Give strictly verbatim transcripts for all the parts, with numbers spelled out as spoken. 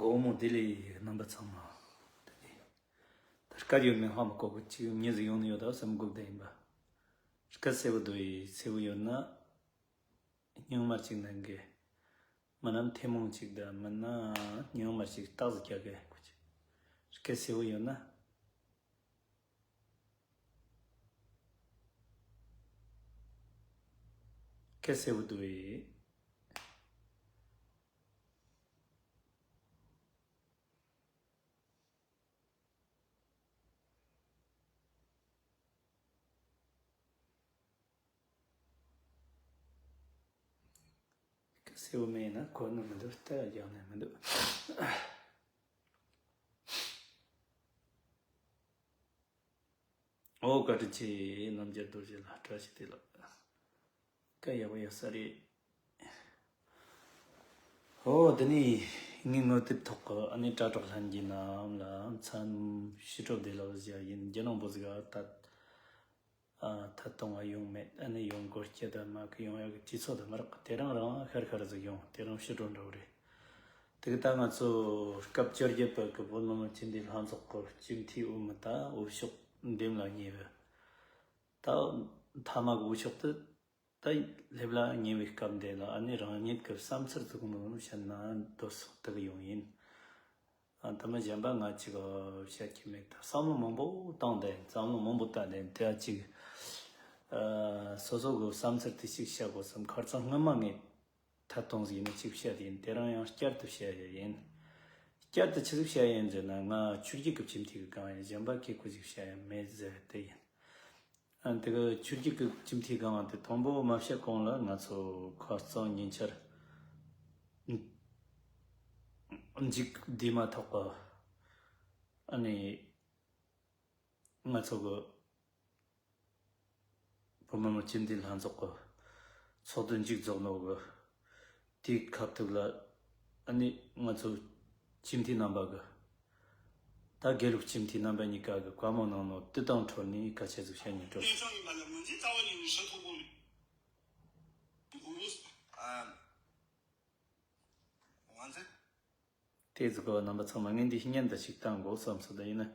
འོ་མོ་དེ་ལས་རྣམ་པ་ཚང་མ་དེ་ལས་ད་སྐད་ཡོད་མེད་ཧ་མ་གོ་གི། ཅིག་མྱི་ཟིག་ཡོང་ནི་ཡོད་ད་བསམ་དགོས་བསྡད་ཡིན་པ། སྐད་གསལ་བོ་འདུག་ཡིས། གསལ་བོ་ཡོད་ན་སྙིང་དམར་ཅིག་གནང་གི། མིན་ན་ཐལ་མོ་ཅིག་དང་མིན་ན་སྙིང་དམར་ཅིག་རྟགས་ཟིག་རྒྱག་གི། སྐད་གསལ་བོ་ཡོད་ན། སྐད་གསལ་བོ་འདུག་ཡིས། སྐད་གསལ་བོ་མེད་ན་གོ་ནི་མི་འདུག། ལྟ་རྒྱག་ནི་མི་འདུག། ཨོ་བཀའ་དྲིན་ཆེ། རྣམ་རྒྱལ་རྡོ་རྗེ་ལགས། བཀྲ་ཤིས་བདེ་ལེགས། སྐད་ཡག་པོ་ཡོད་ས་རེད། ཨོ་དེ་ནས་ངའི་ངོ་དེབ་ཐོག་གི་ཨ་ནི་དྲ་གྲོགས་ལྷན་རྒྱས་རྣམས་ལ་མཚན་ཕྱི་དྲོ་བདེ་ལེགས་ཞུ་ཡིན། རྒྱུ་ནོར་བུ་ཟིག་ཨ་ད་ཨ་ཐད་གཏོང་བ་ཡོང་མེད། ཨ་ནི་ཡོང་སྒོ་སྐྱེ་ད་མ་གི་ཡོང་ཡག་གི་དུས་ཚོད་དུ་མ་རག་གི། དེ་རིང་རང་ཤར་ཤར་ཟིག་ཡོང་། དེ་རིང་ཕྱི་དྲོ་འདྲ་བོ་རེད། དེ་གི་ད་ང་ཚོ་སྐབས་བཅོ་བརྒྱད་པ་གི་བོད་མི་མང་སྤྱི་འཐུས་ལྷན་ཚོགས་ཀྱི་སྤྱི་འཐུས་འོས་མི་ད་འོས་ཤོག་འདེམས་ལ་ཉེ་བའི་ད་མཐའ་མ་གི་འོས་ཤོག་དེ་ད་སླེབས་ལ་ཉེ་བའི་སྐབས་འདི་ལ་ཨ་ནི་རང་ཉིད་ཀྱི་བསམ་ཚུལ་ཟིག་མང་བཤད་ན་འདོད་སོགས་དག་ཡོང་ཡིན། ཨ་ད་མི་གཞན་པ་ང་ཅིག་བཤད་ཀྱི་མེད། ད་བསམ་བློ་མང་པོ་བཏང་བསྡད། བསམ་བློ་མང་པོ་བཏང་བསྡད། དེ་ཅིག་ཨ་སོ་སོ་གི་བསམ་ཚུལ་དེ་ཅིག་བཤད་དགོས་བསམ། ཁ་རྩང་སྔོན་མ་ངས་ཐད་གཏོང་ཟིག་ནས་ཅིག་བཤད་ཡིན། དེ་རིང་ཡང་བསྐྱར་དུ་བཤད་ཡ་ཡིན། བསྐྱར་དུ་ཆི་ཟིག་བཤད་ཡིན་ཟེར་ན། ང་ཆོས་བརྒྱུད་ཀྱི་སྤྱི་འཐུས་ཀྱི་སྒང་ཡིན། གཞན་པ་གི་གུ་ཟིག་བཤད་ཡ་མེད་ཟེར་དེ་ཡིན། ཨ་དེ་གི་ཆོས་བརྒྱུད་ཀྱི་སྤྱི་འཐུས་སྒང་དེ་དང་པོ་མ་བཤད་གོང་ལ་ང་ཚོ་ཁ་རྩང་ཉིན་ཆར་མཇུག་བསྡུས་མ་ཐག་པ་ཨ་ནི་ང་ཚོ་གི་བོད་མི་མང་སྤྱི་འཐུས་ལྷན་ཚོགས་ཀྱི་ཚོགས་འདུ་མཇུག་རྫོགས་ནོ་གི་དེའི་ཁ་ཐུག་ལ་ཨ་ནི་ང་ཚོ་སྤྱི་འཐུས་རྣམ་པ་གི་ད་དགེ་ལུགས་སྤྱི་འཐུས་རྣམ་པ་གཉིས་ཀ་གི་བཀའ་མོལ་གནང་ནོ་དེ་དང་འཕྲོ་ནས་སྐད་ཆ་ཟིག་བཤད་སྙིང་བྲོ། གནས་ཆུང་ཡིན་པ་ལ་ངོས་འཛིན་རྩ་བ་ཉིད་ནས་ཞུ་ཐུབ་ཀྱི་མེད། ཨ། ང་ཚོས། དེ་ཟིག་གི་རྣམ་པ་ཚང་མ་ངས་འདི་བརྙན་འདི་ཞིག་བཏང་དགོས་བསམ་སོང་། ད་ཡིན་ན་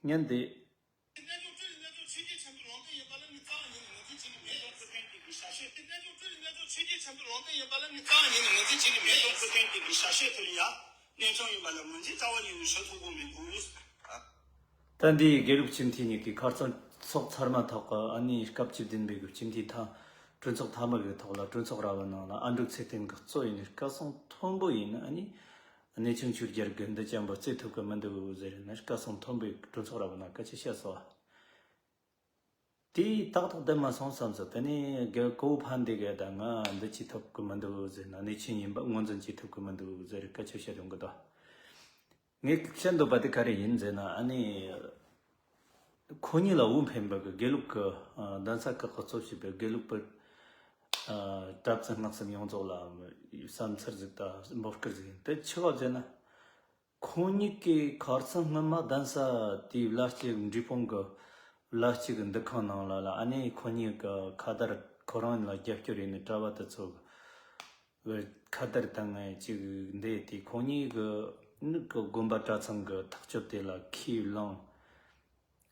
བརྙན་འདི། ད་འདི་དགེ་ལུགས་སྤྱི་འཐུས་གཉིས་ཀྱི་ཁ་རྩང་ཚོགས་ཚར་མ་ཐག་གི་ཨ་ནི་སྐབས་བཅུ་བདུན་པའི་གི་སྤྱི་འཐུས་ཐ་གྲོས་ཚོགས་མཐའ་མ་གི་ཐོག་ལ་གྲོས་ཚོགས་ར་བ་ནང་ལ་ཨ་འབྲུག་ཚེ་བརྟན་གི་གཙོ་ཡིན་སྐད་གསང་མཐོན་པོ་ཡིན། ཨ་ནི་གནས་ཆུང་ཆོས་རྒྱལ་གི་འདི་ཅན་པོ་བརྩི་ཐུབ་གི་མི་འདུག་ཟེར་ནས་སྐད་གསང་མཐོན་པོའི་གྲོས་ཚོགས་ར་བ་ནང་སྐད་ཆ་བཤད་སོང་། དེས་ཏག་ཏག་བསྡད་མ་སོང་བསམ་སོང་། དེ་ནས་རྒན་གོ་བོ་ཕན་བདེ་གིས་ད་ང་འདི་བྱེད་ཐུབ་ཀྱི་མི་འདུག་ཟེར་ན། གནས་ཆེན་ཡིན་པ་ངོས་འཛིན་བྱེད་ཐུབ་ཀྱི་མི་འདུག་ཟེར་སྐད་ཆ་བཤད་ཡོང་གི་འདུག། ངས་བཤད་འདོད་པ་དེ་ག་རེ་ཡིན་ཟེར་ན། ཨ་ནི་ཁོ་གཉིས་ལ་འོས་འཕེན་པ་གི་དགེ་ལུགས་ཀྱི་ཨ་གདན་ས་ཁག་གི་གཙོ་བྱས་པའི་དགེ་ལུགས་པ་ཨ་གྲྭ་བཙུན་སྔགས་གསུམ་ཡོངས་རྫོགས་ལ་བསམ་ཚུལ་ཟིག་དང་འབོད་སྐུལ་ཟིག་ཡིན། དེ་ཆི་བ་ཟེར་ན། ཁོང་གཉིས་ཀྱིས་ཁ་རྩང་སྔོན་མ་གདན་ས་དེའི་བླ་སྤྱི་འབྲས་སྤུངས་ཀྱི་བླ་སྤྱི་གི་འདུ་ཁང་ནང་ལ་ལ་ཨ་ནི་ཁོ་གཉིས་ཀྱི་ཁ་བརྡ། ཁོ་རང་ལ་རྒྱབ་སྐྱོར་ཡིན་ནི་གྲྭ་བ་དེ་ཚོ་གི་ཁ་བརྡ་བཏང་ངེ་ཅིག་འདས་ཏེ། ཁོང་གཉིས་ཀྱི་ནི་གི་དགོན་པ་གྲྭ་ཚང་གི་ཐག་གཅོད་དེ་ལ་ཁས་བླངས།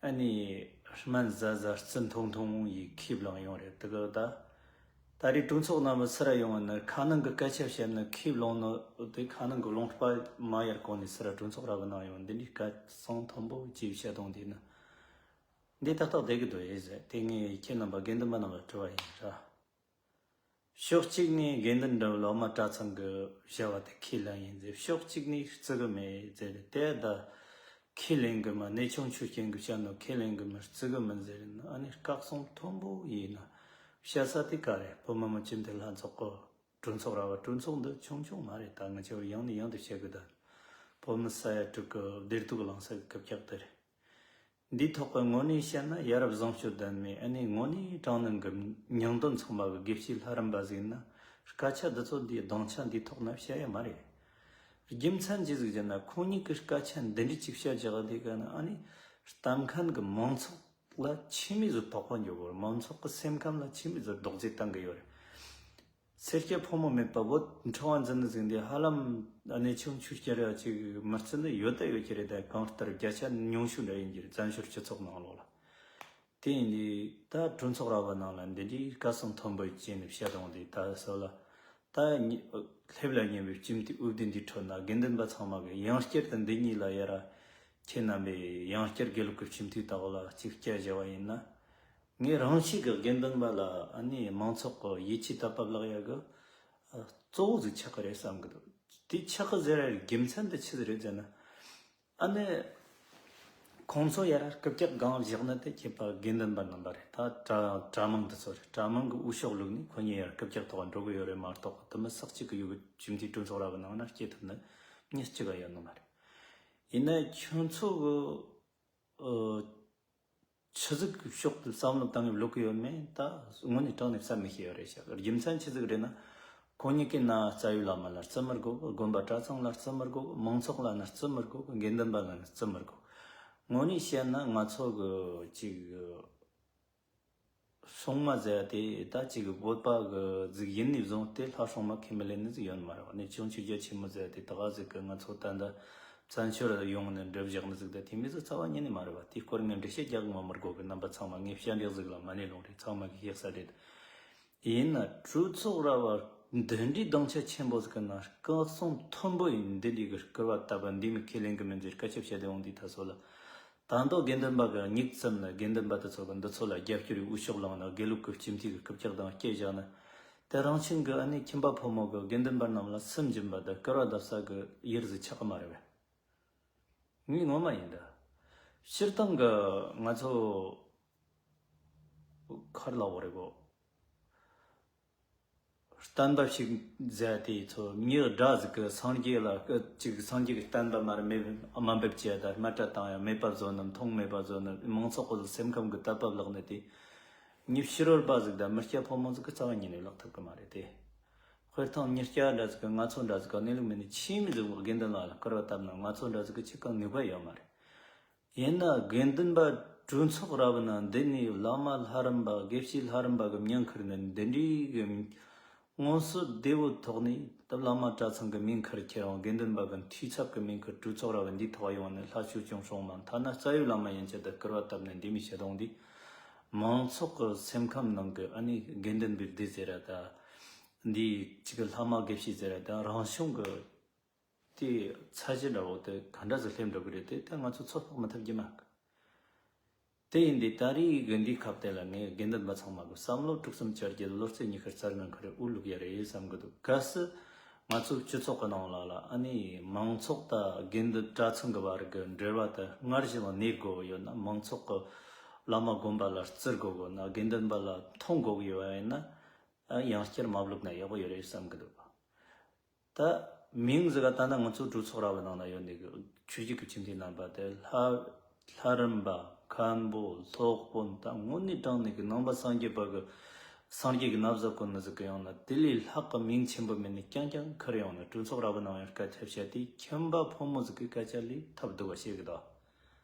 ཨ་ནི་སྨན་ཟ་ཟ་རྩི་འཐུང་འཐུང་ཡིས་ཁས་བླངས་ཡོང་རེད། དེ་གི་ད་ད་རེས་གྲོས་ཚོགས་ནང་མི་སུ་ར་ཡོང་བ་ནི་ཁ་ནང་གི་སྐད་ཆ་བཤད་ནི་ཁས་བླངས་ནི་དེ་ཁ་ནང་གི་ལུང་པ་མ་ཡར་གོང་ནས་སུ་ར་གྲོས་ཚོགས་ར་བ་ནང་ཡོང་འདི་འདྲའི་སྐད་གསང་མཐོན་པོ་ཅིག་བཤད་གཏོང་དེ་ནི་འདི་ཏག་ཏག་བསྡད་གི་འདུག་ཨེ་ཟེར། དེ་ངས་ཁྱེད་རྣམ་པ་དགེ་འདུན་པ་རྣམས་ལ་དྲི་བ་ཡིན་ར། ཕྱོགས་གཅིག་ནས་དགེ་འདུན་འདྲ་བོ་སློབ་མ་གྲྭ་ཚང་གི་བྱ་བ་དེ་ཁས་ལེན་ཡིན་ཟེར། ཕྱོགས་གཅིག་ནས་བརྩི་གི་མེད་ཟེར། དེ་ད་ཁས་ལེན་གི་མ། གནས་ཆུང་ཆོས་རྒྱལ་གི་བཤད་ནོ་ཁས་ལེན་གི་མ་བརྩི་གི་མིན་ཟེར་ན། ཨ་ནི་སྐད་གསང་མཐོན་པོ་ཡིན་ན་བཤད་ས་དེ་ག་རེད། བོད་མི་མང་སྤྱི་འཐུས་ལྷན་ཚོགས་གི་གྲོས་ཚོགས་ར་བ། གྲོས་ཚོགས་འདི་ཆུང་ཆུང་མ་རེད། ད་ང་ཆེ་བར་ཡང་ནས་ཡང་དུ་བཤད་གི། ད་བོད་མི་ས་ཡ་དྲུག་གི་བདེ་སྡུག་བླངས་ས་གི་རྐུབ་བཀྱག་དེ་རེད། འདིའི་ཐོག་གི་དངོས་གནས་བཤད་ན་ཡ་རབས་བཟང་སྤྱོད་ལྡན་མའི་ཨ་ནི་དངོས་གནས་དྲང་གནས་ཀྱི་ཉིང་དོན་ཚང་མ་གི་དགེ་བཤེས་ལྷ་རམས་པ་ཟིག་ཡིན་ན་སྐད་ཆ་འདི་ཚོ་འདིའི་སྡིངས་ཆ་འདིའི་ཐོག་ན་བཤད་ཡ་མ་རེད། རྒྱུ་མཚན་ཅི་ཟིག་ཟེར་ན། ཁོང་གཉིས་ཀྱིས་སྐད་ཆ་འདི་འདྲ་ཅིག་བཤད་བཞག་དེ་ག་ན་ཨ་ནི་གཏམ་མཁན་གྱི་མང་ཚོགས་ལ་ཆི་མོ་ཟིག་དོགས་པ་འགྱོ་གི་རེད། མང་ཚོགས་ཀྱི་སེམས་ཁམས་ལ་ཆི་མོ་ཟིག་རྡོག་རྫིས་བཏང་གི་ཡོད་རེད། སེར་སྐྱ་ཕོ་མོ་མེད་པ་བོད་འཕྲེང་བ་འཛིན་ནི་ཟིག་འདི་ཧ་ལམ་གནས་ཆུང་ཆུང་སྐྱ་རེ་ཅིག་མི་བརྩི་ནི་ཡོད་ད་ཡོད་ཀྱི་རེད། ད་གང་ལྟར་བརྒྱ་ཆ་ཉུང་ཤོས་འདྲ་ཡིན་གྱི་རེད། བཙན་བྱོལ་སྤྱི་ཚོགས་ནང་ལོགས་ལ། དེ་ཡིན་དུས་ད་གྲོས་ཚོགས་ར་བ་ནང་ལ་འདི་འདྲའི་སྐད་གསང་མཐོན་པོའི་ཅན་ནས་བཤད་དང་དེ་ད་སོ་ལ། ད་ཉི་སླེབས་ལ་ཉེ་བའི་སྤྱི་འཐུས་དབུ་བདེ་འདི་ཁྲོད་ན་དགེ་འདུན་པ་ཚང་མ་གི་ཡང་བསྐྱར་དུ་འདི་གཉིས་ལ་ཡ་ར་ཁྱེད་རྣམ་པས་ཡང་བསྐྱར་དགེ་ལུགས་ཀྱི་སྤྱི་འཐུས་དག་ལ་གཅིག་སྐྱ་བཞག་པ་ཡིན་ན། ངས་རང་ཤུགས་ཀྱི་དགེ་འདུན་པ་ལ་ཨ་ནི་མང་ཚོགས་ཀྱི་ཡིད་ཆེས་དད་པ་བརླག་ཡ་གི་གཙོ་བོ་ཟིག་ཆགས་ཀྱི་རེད་བསམ་གི་འདུག་དེ་ཆགས་ཀྱི་ཟེར་ཡ་རྒྱུ་མཚན་དེ་ཆི་ཟིག་རེད་ཟེར་ན། ཨ་ནི་ཁོང་ཚོ་ཡ་ར་རྐུབ་བཀྱག་སྒང་བཞག་ན་དེ་ཁྱེད་པ་དགེ་འདུན་པ་རྣམ་པ་རེད། ད་གྲྭ་གྲྭ་མང་འདི་ཚོ་རེད། གྲྭ་མང་གི་འུ་ཤོག་བླུགས་ནས་ཁོ་གཉིས་ཡ་ར་རྐུབ་བཀྱག་ཐོག་འགྲོ་གི་ཡོད་རེད་མ་གཏོགས་དེ་མི་སག་གཅིག་གི་ཡོད་གི་ཅིམ་ཐི་གྲོས་ཚོགས་ར་བའི་ནང་ན་སྐྱེ་ཐུབ་ནི་མྱི་གཅིག་ག་ཡོད་ནི་མ་རེད། ཡིན་ན་ཁྱོད་ཚོ་གི་ཆི་ཟིག་གི་ཕྱོགས་དེ་བསམ་བློ་བཏང་ཡོད་ལོག་གི་ཡོད་མེད་ད་དངོས་གནས་དྲང་ནས་བསམ་མི་ཤེས་ཡོད་རེད་ཤག་རྒྱུ་མཚན་ཆི་ཟིག་རེད་ན། ཁོ་གཉིས་ཀའི་ན་རྩ་བའི་བླ་མ་ལ་བརྩི་མི་དགོས་གི། དགོན་པ་གྲྭ་ཚང་ལ་བརྩི་མི་དགོས་གི། མང་ཚོགས་ལ་ན་བརྩི་མི་དགོས་གི། དགེ་འདུན་པ་ལ་ན་བརྩི་མི་དགོས། དངོས་གནས་བཤད་ན་ང་ཚོ་གི་ཅིག་སྲུང་མ་ཟེར་ཡ་དེ་ད་ཅིག་བོད་པ་གི་ཟིག་ཡིན་ནས་བཟུང་སྟེ་ལྷ་སྲུང་མ་ཁས་མི་ལེན་ནི་ཟིག་ཡོད་ནི་མ་རེད་བ། ནས་ཆུང་ཆུང་རྒྱ་ཆེན་མོ་ཟེར་ཡ་དེ་ད་ག་ཟིག་གི་ང་ཚོ་ད་ལྟ་བཙན་བྱོལ་ར་ཡོང་ནས་འགྲུབ་བཞག་ནི་ཟིག་ད་དེ་མི་ཟིག་རྩ་བ་ཉིད་ནས་མ་རེད་བ། དེའི་སྐོར་ངས་འགྲེལ་བཤད་རྒྱག་ངོ་མི་དགོས་གི། རྣམ་པ་ཚང་མ་ངས་བཤད་འདྲེག་ཟིག་ལ་མ་ནས་ལོང་རེད། ཚང་མ་གི་ཤེས་ས་རེད། ཡིན་ན་གྲོས་ཚོགས་ར་བ་འདི་འདྲའི་སྡིངས་ཆ་ཆེན་པོ་ཟིག་གི་ནང་སྐད་གསང་མཐོན་པོ་ཡིན་འདི་འདྲའི་གི་སྐུར་བ་བཏབ་པ་འདི་མི་ཁས་ལེན་གི་མིན་ཟེར་སྐད་ཆ་བཤད་དེ་འོང་དུས་ད་སོ་ལ། ད་མདོ་དགེ་འདུན་པ་གི་སྙིགས་ཙམ་ལ་དགེ་འདུན་པ་དེ་ཚོ་གི་འདི་ཚོ་ལ་རྒྱབ་སྐྱོར་ཡི་འུ་ཤོག་ལངས་ན་དགེ་ལུགས་ཀྱི་སྤྱི་འཐུས་ཀྱི་རྐུབ་བཀྱག་དང་སྐྱེལ་བཞག་ན། དེ་རང་བཞིན་གི་ཨ་ནི་ཁྱིམ་པ་ཕོ་མོ་གི་དགེ་འདུན་པ་རྣམས་ལ་སེམས་སྦྱིན་པ་དང་སྐུར་བ་བཏབ་ས་གི་ཡུལ་ཟིག་ཆགས་ཀྱི་མ་རེད་པས། ངས་ངོ་མ་ཡིན་ད། སྤྱིར་བཏང་གི་ང་ཚོ་ཁར་ལ་འོ་རེ་གོ། བསྟན་པ་ཞིག་མཛད་དེ་ཚོ་མྱི་དགྲ་ཟིག་གི་སངས་རྒྱས་ལ་སྐུ་ཅིག་སངས་རྒྱས་ཀྱི་བསྟན་པ་མར་མེད་དམའ་འབེབས་བྱས་ད་དམའ་དྲག་བཏང་ཡང་མེད་པ་བཟོ་ནི་མཐོང་མེད་པ་བཟོ་ནི་མང་ཚོགས་ཀྱི་སེམས་ཁམས་ཀྱི་དད་པ་བརླག་ནི་དེ། མྱི་ཕྱི་རོལ་པ་ཟིག་དང་མི་སྐྱ་ཕོ་མོ་ཟིག་གི་རྩ་བ་ཉིད་ནས་བརླག་ཐུབ་ཀྱི་མ་རེད་དེ། དཔེར་ཐང་མྱི་སྐྱ་འདྲ་ཟིག་གི་ང་ཚོ་འདྲ་ཟིག་གི་གནས་ལུགས་མེད་ནི་ཆེས་མི་ཟིག་དགེ་འདུན་ལ་སྐུར་བ་བཏབ་ན་ང་ཚོ་འདྲ་ཟིག་གི་ཅི་གང་ནུས་པ་ཡོད་མ་རེད། ཡིན་ན་དགེ་འདུན་པ་གྲོས་ཚོགས་ར་བ་ན་འདི་ནས་བླ་མ་ལྷ་རམས་པ་དགེ་བཤེས་ལྷ་རམས་པ་གི་མྱིང་ཁུར་ནས་འདི་འདྲའི་གི་སྔོན་སྲོལ་བདེ་བོ་ཐོག་ནས་ད་བླ་མ་གྲྭ་ཚང་གི་མིང་ཁུར་ཁྱེར་འོང་དགེ་འདུན་པ་གི་འཐུས་ཚབ་གི་མིང་ཁུར་གྲོས་ཚོགས་ར་བ་འདིའི་ཐོག་ཡོང་ནས་ལྷ་ཆོས་སྐྱོང་སྲུང་མ་ཐ་ན་རྩ་བའི་བླ་མ་ཡན་ཆད་དུ་སྐུར་བ་བཏབ་ནས་འདི་མི་བྱེད་དོང་འདི་མང་ཚོགས་གི་སེམས་ཁམས་ནང་གི་ཨ་ནི་དགེ་འདུན་པའི་སྡེ་ཟེར་ར་ད་འདི་གཅིག་གི་ལྷ་མ་དགེ་བཤེས་ཟེར་ར་ད་རང་བྱུང་གི་དེ་ཚད་གཞི་འདྲ་བོ་དེ་ག་འདྲ་ཟིག་སླེབས་འགྲོ་གི་རེད་དེ་ད་ང་ཚོ་ཚོད་དཔག་མི་ཐུབ་རྒྱུ་མ་གི། དེ་ཡིན་དུས་ད་རེས་གི་འདིའི་སྐབས་དེ་ལ་ངས་དགེ་འདུན་པ་ཚང་མ་གི་བསམ་བློ་དྲུག་གསུམ་བཅར་རྒྱུ་བློ་རྩེ་ཉི་ཤུ་རྩ་ལྔ་ཁ་རེ་དབུ་བླུག་ཡ་རེད་བསམ་གི་འདུག་གལ་སྲིད་ང་ཚོའི་སྤྱི་ཚོགས་གི་ནང་ལ་ལ་ཨ་ནི་མང་ཚོགས་དང་དགེ་འདུན་གྲྭ་ཚང་གི་བར་གི་འབྲེལ་བ་དེ་སྔར་བཞིན་གནས་དགོས་ཡོད་ན་མང་ཚོགས་གི་བླ་མ་དགོན་པ་ལ་བརྩི་དགོས་དགོས་ན་དགེ་འདུན་པ་ལ་མཐོང་དགོས་ཀྱི་ཡོད་པ་ཡིན་ན་ཡང་བསྐྱར་མ་བླུག་ན་ཡག་པོ་ཡོད་རེད་བསམ་གི་འདུག་ད་མིང་ཟིག་ག་ད་ན་ང་ཚོ་གྲོས་ཚོགས་ར་བ་ནང་ན་ཡོད་ནི་གི་ཆོས་བརྒྱུད་ཀྱི་སྤྱི་འཐུས་རྣམ་པ་དེ་ལྷ་ལྷ་རམས་པ་མཁན་པོ་སློབ་དཔོན་ད་དངོས་གནས་དྲང་ནས་གི་ནང་པ་སངས་རྒྱས་པ་གི་སངས་རྒྱས་ཀྱི་ན་བཟའ་གོན་ནི་ཟིག་གི་ཡང་ན་དེ་ལས་ལྷག་གི་མིང་ཆེན་པོ་མེད་ནི་རྐྱང་རྐྱང་ཁུར་ཡོང་ནི་གྲོས་ཚོགས་ར་བ་ནང་ཡང་སྐད་ཆ་བཤད་དེ་ཁྱིམ་པ་ཕོ་མོ་ཟིག་གི་སྐད་ཆ་ལས་ཐབས་སྡུག་པ་བཤད་གི་ད་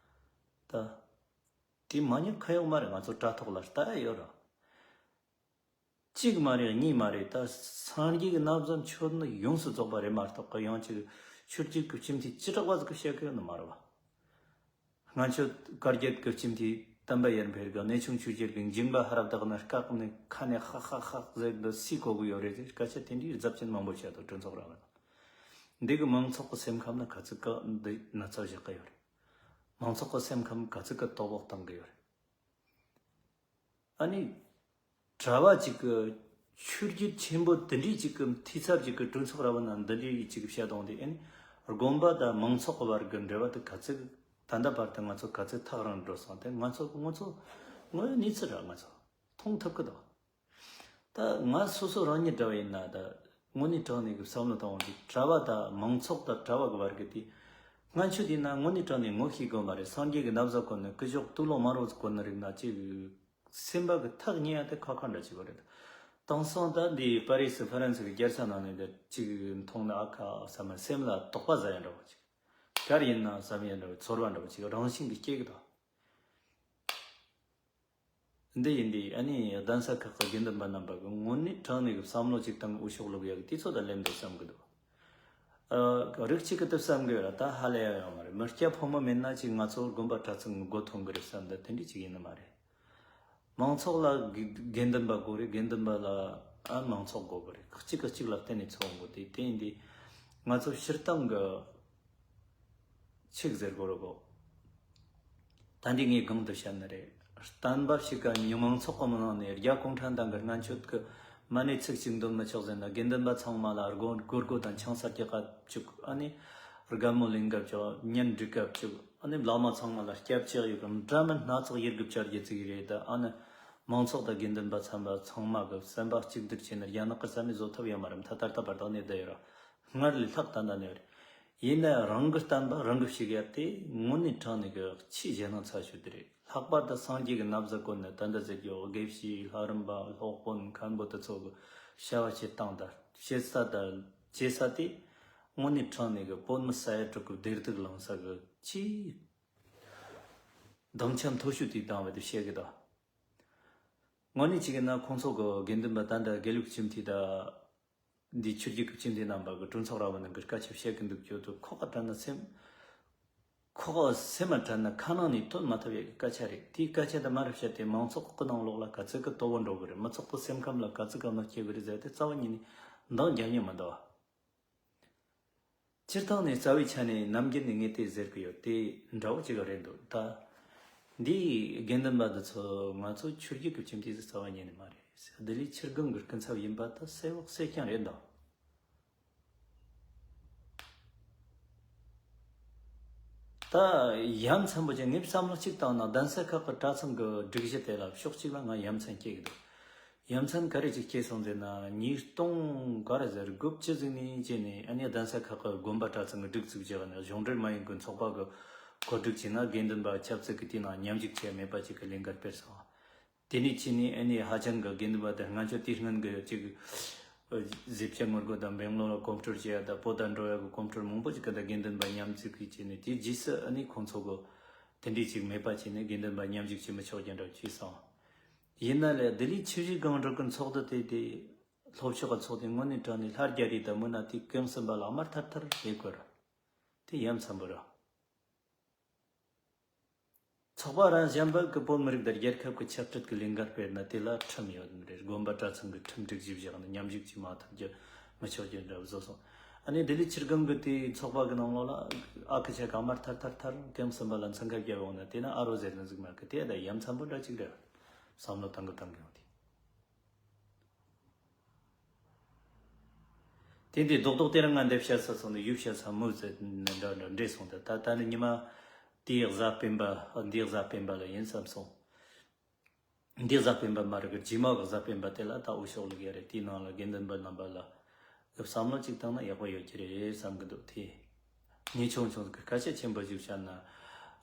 ད་དེ་མ་ཉེས་ཁ་གཡོག་མ་རེད། ང་ཚོ་དྲ་ཐོག་ལ་ལྟ་ཡ་ཡོད་ར། གཅིག་མ་རེད་གཉིས་མ་རེད། ད་སངས་རྒྱས་ཀྱི་ན་བཟའ་མཆོད་ནི་ཡོངས་སུ་རྫོགས་པ་རེད་མ་གཏོགས་ཀྱི་ཡང་ཅིག་ཆོས་བརྒྱུད་ཀྱི་སྤྱི་འཐུས་བཅུ་ཕྲག་པ་ཟིག་གིས་བཤད་གི་ཡོད་ནི་མ་རེད་བ། སྔོན་ཆད་བཀའ་བརྒྱུད་ཀྱི་སྤྱི་འཐུས་བསྟན་པ་ཡར་འཕེལ་གྱི་གནས་ཆུང་ཆོས་རྒྱལ་གྱི་འཇིགས་པ་ཧ་ར་བཏགས་ནས་བཀག་ནས་ཁ་ནས་ཧ་ཧ་ཧ་ཟེར་འདི་སུས་གོ་གི་ཡོད་རེད་ཟེར་སྐད་ཆ་དེ་འདྲའི་རྫབ་ཆེན་མང་པོ་བཤད་འདུག་གྲོས་ཚོགས་ར་བ་ན། འདི་གི་མང་ཚོགས་ཀྱི་སེམས་ཁམས་ན་ག་ཚོད་ཀྱི་འདི་ན་ཚ་བཞག་གི་ཡོད་རེད། མང་ཚོགས་ཀྱི་སེམས་ཁམས་ག་ཚོད་ཀྱི་དོ་ཕོག་བཏང་གི་ཡོད་རེད། ཨ་ནི། གྲྭ་བ་གཅིག་གི་ཆོས་བརྒྱུད་ཆེན་པོ་དེ་འདྲའི་གཅིག་གི་འཐུས་ཚབ་གཅིག་གི་གྲོས་ཚོགས་ར་བ་ན་འདི་འདྲའི་གཅིག་གི་བཤད་སྟངས་དེ་ཨ་ནི་དགོན་པ་དང་མང་ཚོགས་ཀྱི་བར་གྱི་འབྲེལ་བ་དེ་ག་ཚོད་ད་ལྟ་བར་དུ་ང་ཚོ་ག་ཚོད་ཐག་རིང་འགྲོ་སོང་དེ་ང་ཚོ་ང་ཚོ་དངོས་ཡོད་གནས་ཚུལ་ར་ང་ཚོ་མཐོང་ཐུབ་ཀྱི་འདུག་ད་ང་སོ་སོ་རང་ཉིད་འདྲ་བ་ཡིན་ན་ད་དངོས་གནས་དྲང་གནས་ཀྱི་བསམ་བློ་བཏང་བ་འདི་གྲྭ་བ་དང་མང་ཚོགས་དང་གྲྭ་བ་གི་བར་གྱི་དེ་སྔོན་ཆད་དེ་ན་དངོས་གནས་དྲང་གནས་ངོ་ཤེས་དགོས་མ་རེད། སངས་རྒྱས་ཀྱི་ན་བཟའ་གོན་ནས་སྐུ་ཞབས་སྟོད་ལུང་དམར་པོ་གོན་ནས་རིག་ན་ཅིག་སེམས་པ་གི་ཐག་ཉེ་ཡ་དེ་ཁ་ཁ་འདྲ་ཅིག་གོ་རེད། དེང་སང་ད་འདི་པ་རི་སི་ཧྥ་རན་སི་གི་རྒྱལ་ས་ནང་ནས་འདི་ཅིག་མཐོང་ན་ཨ་ཁ་བསམ་ན་སེམས་ལ་དོགས་པ་ཟ་ཡ་འདྲ་བ་ཅིག་གར་ཡིན་ན་བསམ་ཡ་འདྲ་བ་ཚོར་བ་འདྲ་བ་ཅིག་རང་བཞིན་གྱི་སྐྱེ་གི་འདུག་འདི་ཡིན་དུས་ཨ་ནི་གདན་ས་ཁག་གི་དགེ་འདུན་པ་རྣམ་པ་གི་དངོས་གནས་དྲང་གནས་ཀྱི་བསམ་བློ་ཅིག་བཏང་འུ་ཤོག་ལུག་ཡག་དུས་ཚོད་ད་ལེན་འདུག་བསམ་གི་འདུག་ཨ། རིགས་གཅིག་གི་དུ་བསམ་གི་ཡོད་ལ་ད་ཧ་ལས་ཡ་ཡོང་མ་རེད། མི་སྐྱ་ཕོ་མོ་མེད་ན་ཅིག་ང་ཚོ་དགོན་པ་གྲྭ་ཚང་གི་སྒོ་ཐོན་གི་རེད་བསམ་ད་དེ་འདྲ་ཅིག་ཡིན་ནི་མ་རེད། མང་ཚོགས་ལ་དགེ་དགེ་འདུན་པ་དགོས་རེད། དགེ་འདུན་པ་ལ་ཨ་མང་ཚོགས་དགོས་གི་རེད། གཅིག་གིས་གཅིག་ལ་བརྟེན་ནས་འཚོ་འོང་གི་དེ་དེ་ཡིན་དུས་ང་ཚོ་སྤྱིར་བཏང་གི་ཆིག་ཟེར་དགོས་རེད་གོ། ད་འདི་ངས་གང་དུ་བཤད་ནི་རེད། བསྟན་པ་ཞིག་ག་ཉོན་མོངས་ཚོགས་པ་མི་ནང་ནས་རྒྱ་གུང་ཁྲན་ཏང་གི་སྔོན་ཆད་ཀྱི་མ་ཎི་ཚིག་གཅིག་འདོན་མི་ཆོག་ཟེར་ན་དགེ་འདུན་པ་ཚང་མ་ལ་སྒོ་སྒོར་སྒོ་དང་ཆང་ས་རྒྱག་ག་བཅུག་ཨ་ནི་རྒན་མོ་ལིང་ག་བཅུག་གཉེན་སྒྲིག་ག་བཅུག་ཨ་ནི་བླ་མ་ཚང་མ་ལ་སྐྱབས་བཅོལ་ཡོད་གམ་འདྲ་མིན་སྣ་ཚོགས་ཡེ་རྒུ་བཅར་རྒྱུ་ཅིག་རེད། ད་ཨ་ནི་མང་ཚོགས་དང་དགེ་འདུན་པ་ཚན་པ་ཚང་མ་གི་བསམ་པ་གཅིག་སྡུད་བྱས་ན་རྒྱ་ནག་གི་རྩ་མེད་བཟོ་ཐབས་ཡོད་མ་རེད། ད་ད་ལྟ་བར་དག་ནས་བསྡད་ཡོད་ར། སྔར་ལས་ལྷག་ད་ལྟ་ནས་རེད། ཡིན་ན་རང་གི་བསྟན་པ་རང་གི་ཞིག་ཡ་དེ་དངོས་གནས་དྲང་གནས་ཀྱི་ཆེས་གཞན་དབང་ཚ་ཤོས་དེ་རེད། ལྷག་པར་དུ་སངས་རྒྱས་ཀྱི་ན་བཟའ་གོན་ནས་ད་འདི་ཟེར་རྒྱུ་དགེ་བཤེས་ལྷ་རམས་པ་སློབ་དཔོན་མཁན་པོ་དེ་ཚོ་གི་བྱ་བ་བྱེད་སྟངས་དང་བྱེད་ས་དང་བྱེད་ས་དེ་དངོས་གནས་དྲང་གནས་ཀྱི་བོད་མི་ས་ཡ་དྲུག་གི་བདེ་སྡུག་བླངས་ས་གི་ཆེས་སྡིངས་ཆ་མཐོ་ཤོས་དེ་བཏང་བ་དེ་བཤད་གི་ད། དངོས་གནས་བྱེད་གི་ན་ཁོང་ཚོ་གི་དགེ་འདུན་པ་ད་འདི་དགེ་ལུགས་སྤྱི་འཐུས་ད། འདི་ཆོས་བརྒྱུད་ཀྱི་སྤྱི་འཐུས་རྣམ་པ་གི་གྲོས་ཚོགས་ར་བ་ནང་གི་སྐད་ཆ་བཤད་གི་འདུག་རྒྱུ་དུ་ཁོ་ག་དྲན་ན་སེམས། ཁོ་ག་སེམས་མ་དྲན་ན་ཁ་ནང་ནས་ཐོན་མ་ཐུབ་ཡ་གི་སྐད་ཆ་རེད། དེའི་སྐད་ཆ་དེ་མ་རབས་བཤད་དེ་མང་ཚོགས་ཀྱི་ནང་ལོགས་ལ་ག་ཚོད་ཀྱི་དོ་བོ་འགྲོ་གི་རེད། མི་ཚོགས་ཀྱི་སེམས་ཁམས་ལ་ག་ཚོད་ཀྱི་གནོད་སྐྱེལ་གི་རེད་ཟེར་དེ་རྩ་བ་ཉིད་ནས་འདང་རྒྱག་ཉན་མི་འདུག་སྤྱིར་བཏང་ནས་རྩ་བའི་ཆ་ནས་ནམ་རྒྱུན་ནས་ངས་དེ་ཟེར་གི་ཡོད་དེ་འདྲ་བོ་ཅིག་རེད་འདུག་ད་འདིའི་དགེ་འདུན་པ་འདི་ཚོ་ང་ཚོ་ཆོས་བརྒྱུད་ཀྱི་སྤྱི་འཐུས་སུ་རྩ་བ་ཉིད་ནས་མ་རེད། ལྡི་ལི་ཆིར་སྒང་གི་སྐུ་ཚབ་ཡིན་པ་ད་གསལ་བོ་གསལ་རྐྱང་རེད་འདུག་ད་ཡ་མཚན་པོ་ཅན་ངས་བསམ་བློ་གཅིག་བཏང་ན་གདན་ས་ཁག་གི་གྲྭ་ཚང་གི་སྒྲིག་གཞི་དེ་ལ་ཕྱོགས་གཅིག་ལ་ང་ཡ་མཚན་སྐྱེ་གི་འདུག་ཡ་མཚན་ག་རེ་ཅིག་སྐྱེས་སོང་ཟེར་ན། ཉིས་སྟོང་ག་རེ་ཟེར་དགུ་བཅུ་ཟིག་ནས་བྱས་ནས་ཨ་ནི་གདན་ས་ཁག་གི་དགོན་པ་གྲྭ་ཚང་གི་སྒྲིག་འཛུགས་བྱས་ནས་གཞུང་འབྲེལ་མ་ཡིན་གི་ཚོགས་པ་གི་གོ་སྒྲིག་བྱས་ན་དགེ་འདུན་པ་ཆབ་སྲིད་ཀྱི་དེ་ནང་མཉམ་ཞུགས་བྱས་མེད་པ་ཅིག་གི་ལས་འགུལ་སྤེལ་སོང་། དེ་ནས་ཕྱིན་ནས་ཨ་ནི་ཧ་ཅང་གི་དགེ་འདུན་པ་དེ་སྔ་ཆོ་དེ་སྔོན་གི་ཅིག་ཟིབ་ཆ་ངོ་རྒོལ་དང་སྦེང་ལོར་ལ་གོམ་བགྲོད་བྱས་ཡ་དང་བོད་དང་འགྲོ་ཡ་གི་གོམ་བགྲོད་མང་པོ་ཅིག་གི་ད་དགེ་འདུན་པ་མཉམ་འཛུལ་གི་བྱས་ནས་དེ་རྗེས་སུ་ཨ་ནི་ཁོང་ཚོ་གི་དེ་འདྲས་ཅིག་མེད་པ་བྱས་ནས་དགེ་འདུན་པ་མཉམ་ཞུགས་བྱེད་མི་ཆོག་རྒྱུ་འདྲ་བྱས་སོང་། ཡིན་ན་ལས་ལྡི་ལི་ཆུ་བཞི་སྒང་དྲུག་གི་ཚོགས་འདུ་དེ་དེ་ལྷོ་ཕྱོགས་ཀྱི་ཚོགས་དེ་དངོས་གནས་དྲང་ནས་ལྷ་རྒྱ་རི་དང་མུ་ན་དེ་གང་ཟིན་པ་ལ་དམར་ཐར་ཐར་ལས་དགོས་ར། དེ་ཡ་མཚན་པོ་ར། ཚོགས་པ་རང་གཞན་པ་གི་བོད་མི་རིགས་དང་རྒྱལ་ཁབ་ཀྱི་ཆབ་སྲིད་ཀྱི་ལས་འགན་སྤེལ་ན་དེ་ལ་ཁྲིམས་ཡོད་ནི་རེད། དགོན་པ་གྲྭ་ཚང་གི་ཁྲིམས་སྒྲིག་གཞི་བཞག་ནས་མཉམ་ཞུགས་བྱེད་མ་ཐུབ་རྒྱུ་མི་ཆོག་རྒྱུ་འདྲ་བཟོ་སོང་། ཨ་ནི་ལྡི་ལི་ཆིར་སྒང་གི་དེའི་ཚོགས་པ་གི་ནང་ལོགས་ལ་ཨ་ཁུ་ཆ་ག་དམར་ཐར་ཐར་ཐར་གང་ཟིན་པ་ལ་འཚང་ཁ་རྒྱབ་ཡོང་ན་དེ་ན་ཨ་རོ་ཟེར་ནི་ཟིག་མ་གི་དེ་ད་ཡ་མཚན་པོ་འདྲ་ཅིག་རེད། བསམ་བློ་བཏང་གི་བཏང་གི་ཡོང་དེ། དེ་འདྲའི་རྡོག་རྡོག་དེ་རིང་ང་འདི་བཤད་ས་སོང་ནས་ཡུལ་བཤད་ས་མུ་ཟེར་ནས་འདྲ་འདྲ་འདྲེས་སོང་། ད་ད་ད་ནི་ཉི་མ་དེའི་གཟའ་སྤེན་པ་འདིའི་གཟའ་སྤེན་པ་ལ་ཡིན་བསམ་སོང་། འདིའི་གཟའ་སྤེན་པ་མ་རེད་གི་རྗེས་མ་གི་གཟའ་སྤེན་པ་དེ་ལ་ད་འུ་ཤོག་ལུག་ཡ་རེད། དེའི་ནང་ལ་དགེ་འདུན་པ་རྣམ་པ་ལ་བསམ་བློ་གཅིག་བཏང་ན་ཡག་པོ་ཡོད་ཀྱི་རེད་བསམ་གི་འདུག་དེ། ངས་ཆུང་ཆུང་གི་སྐད་ཆ་ཆེན་པོ་ཞིག་བཤད་ན།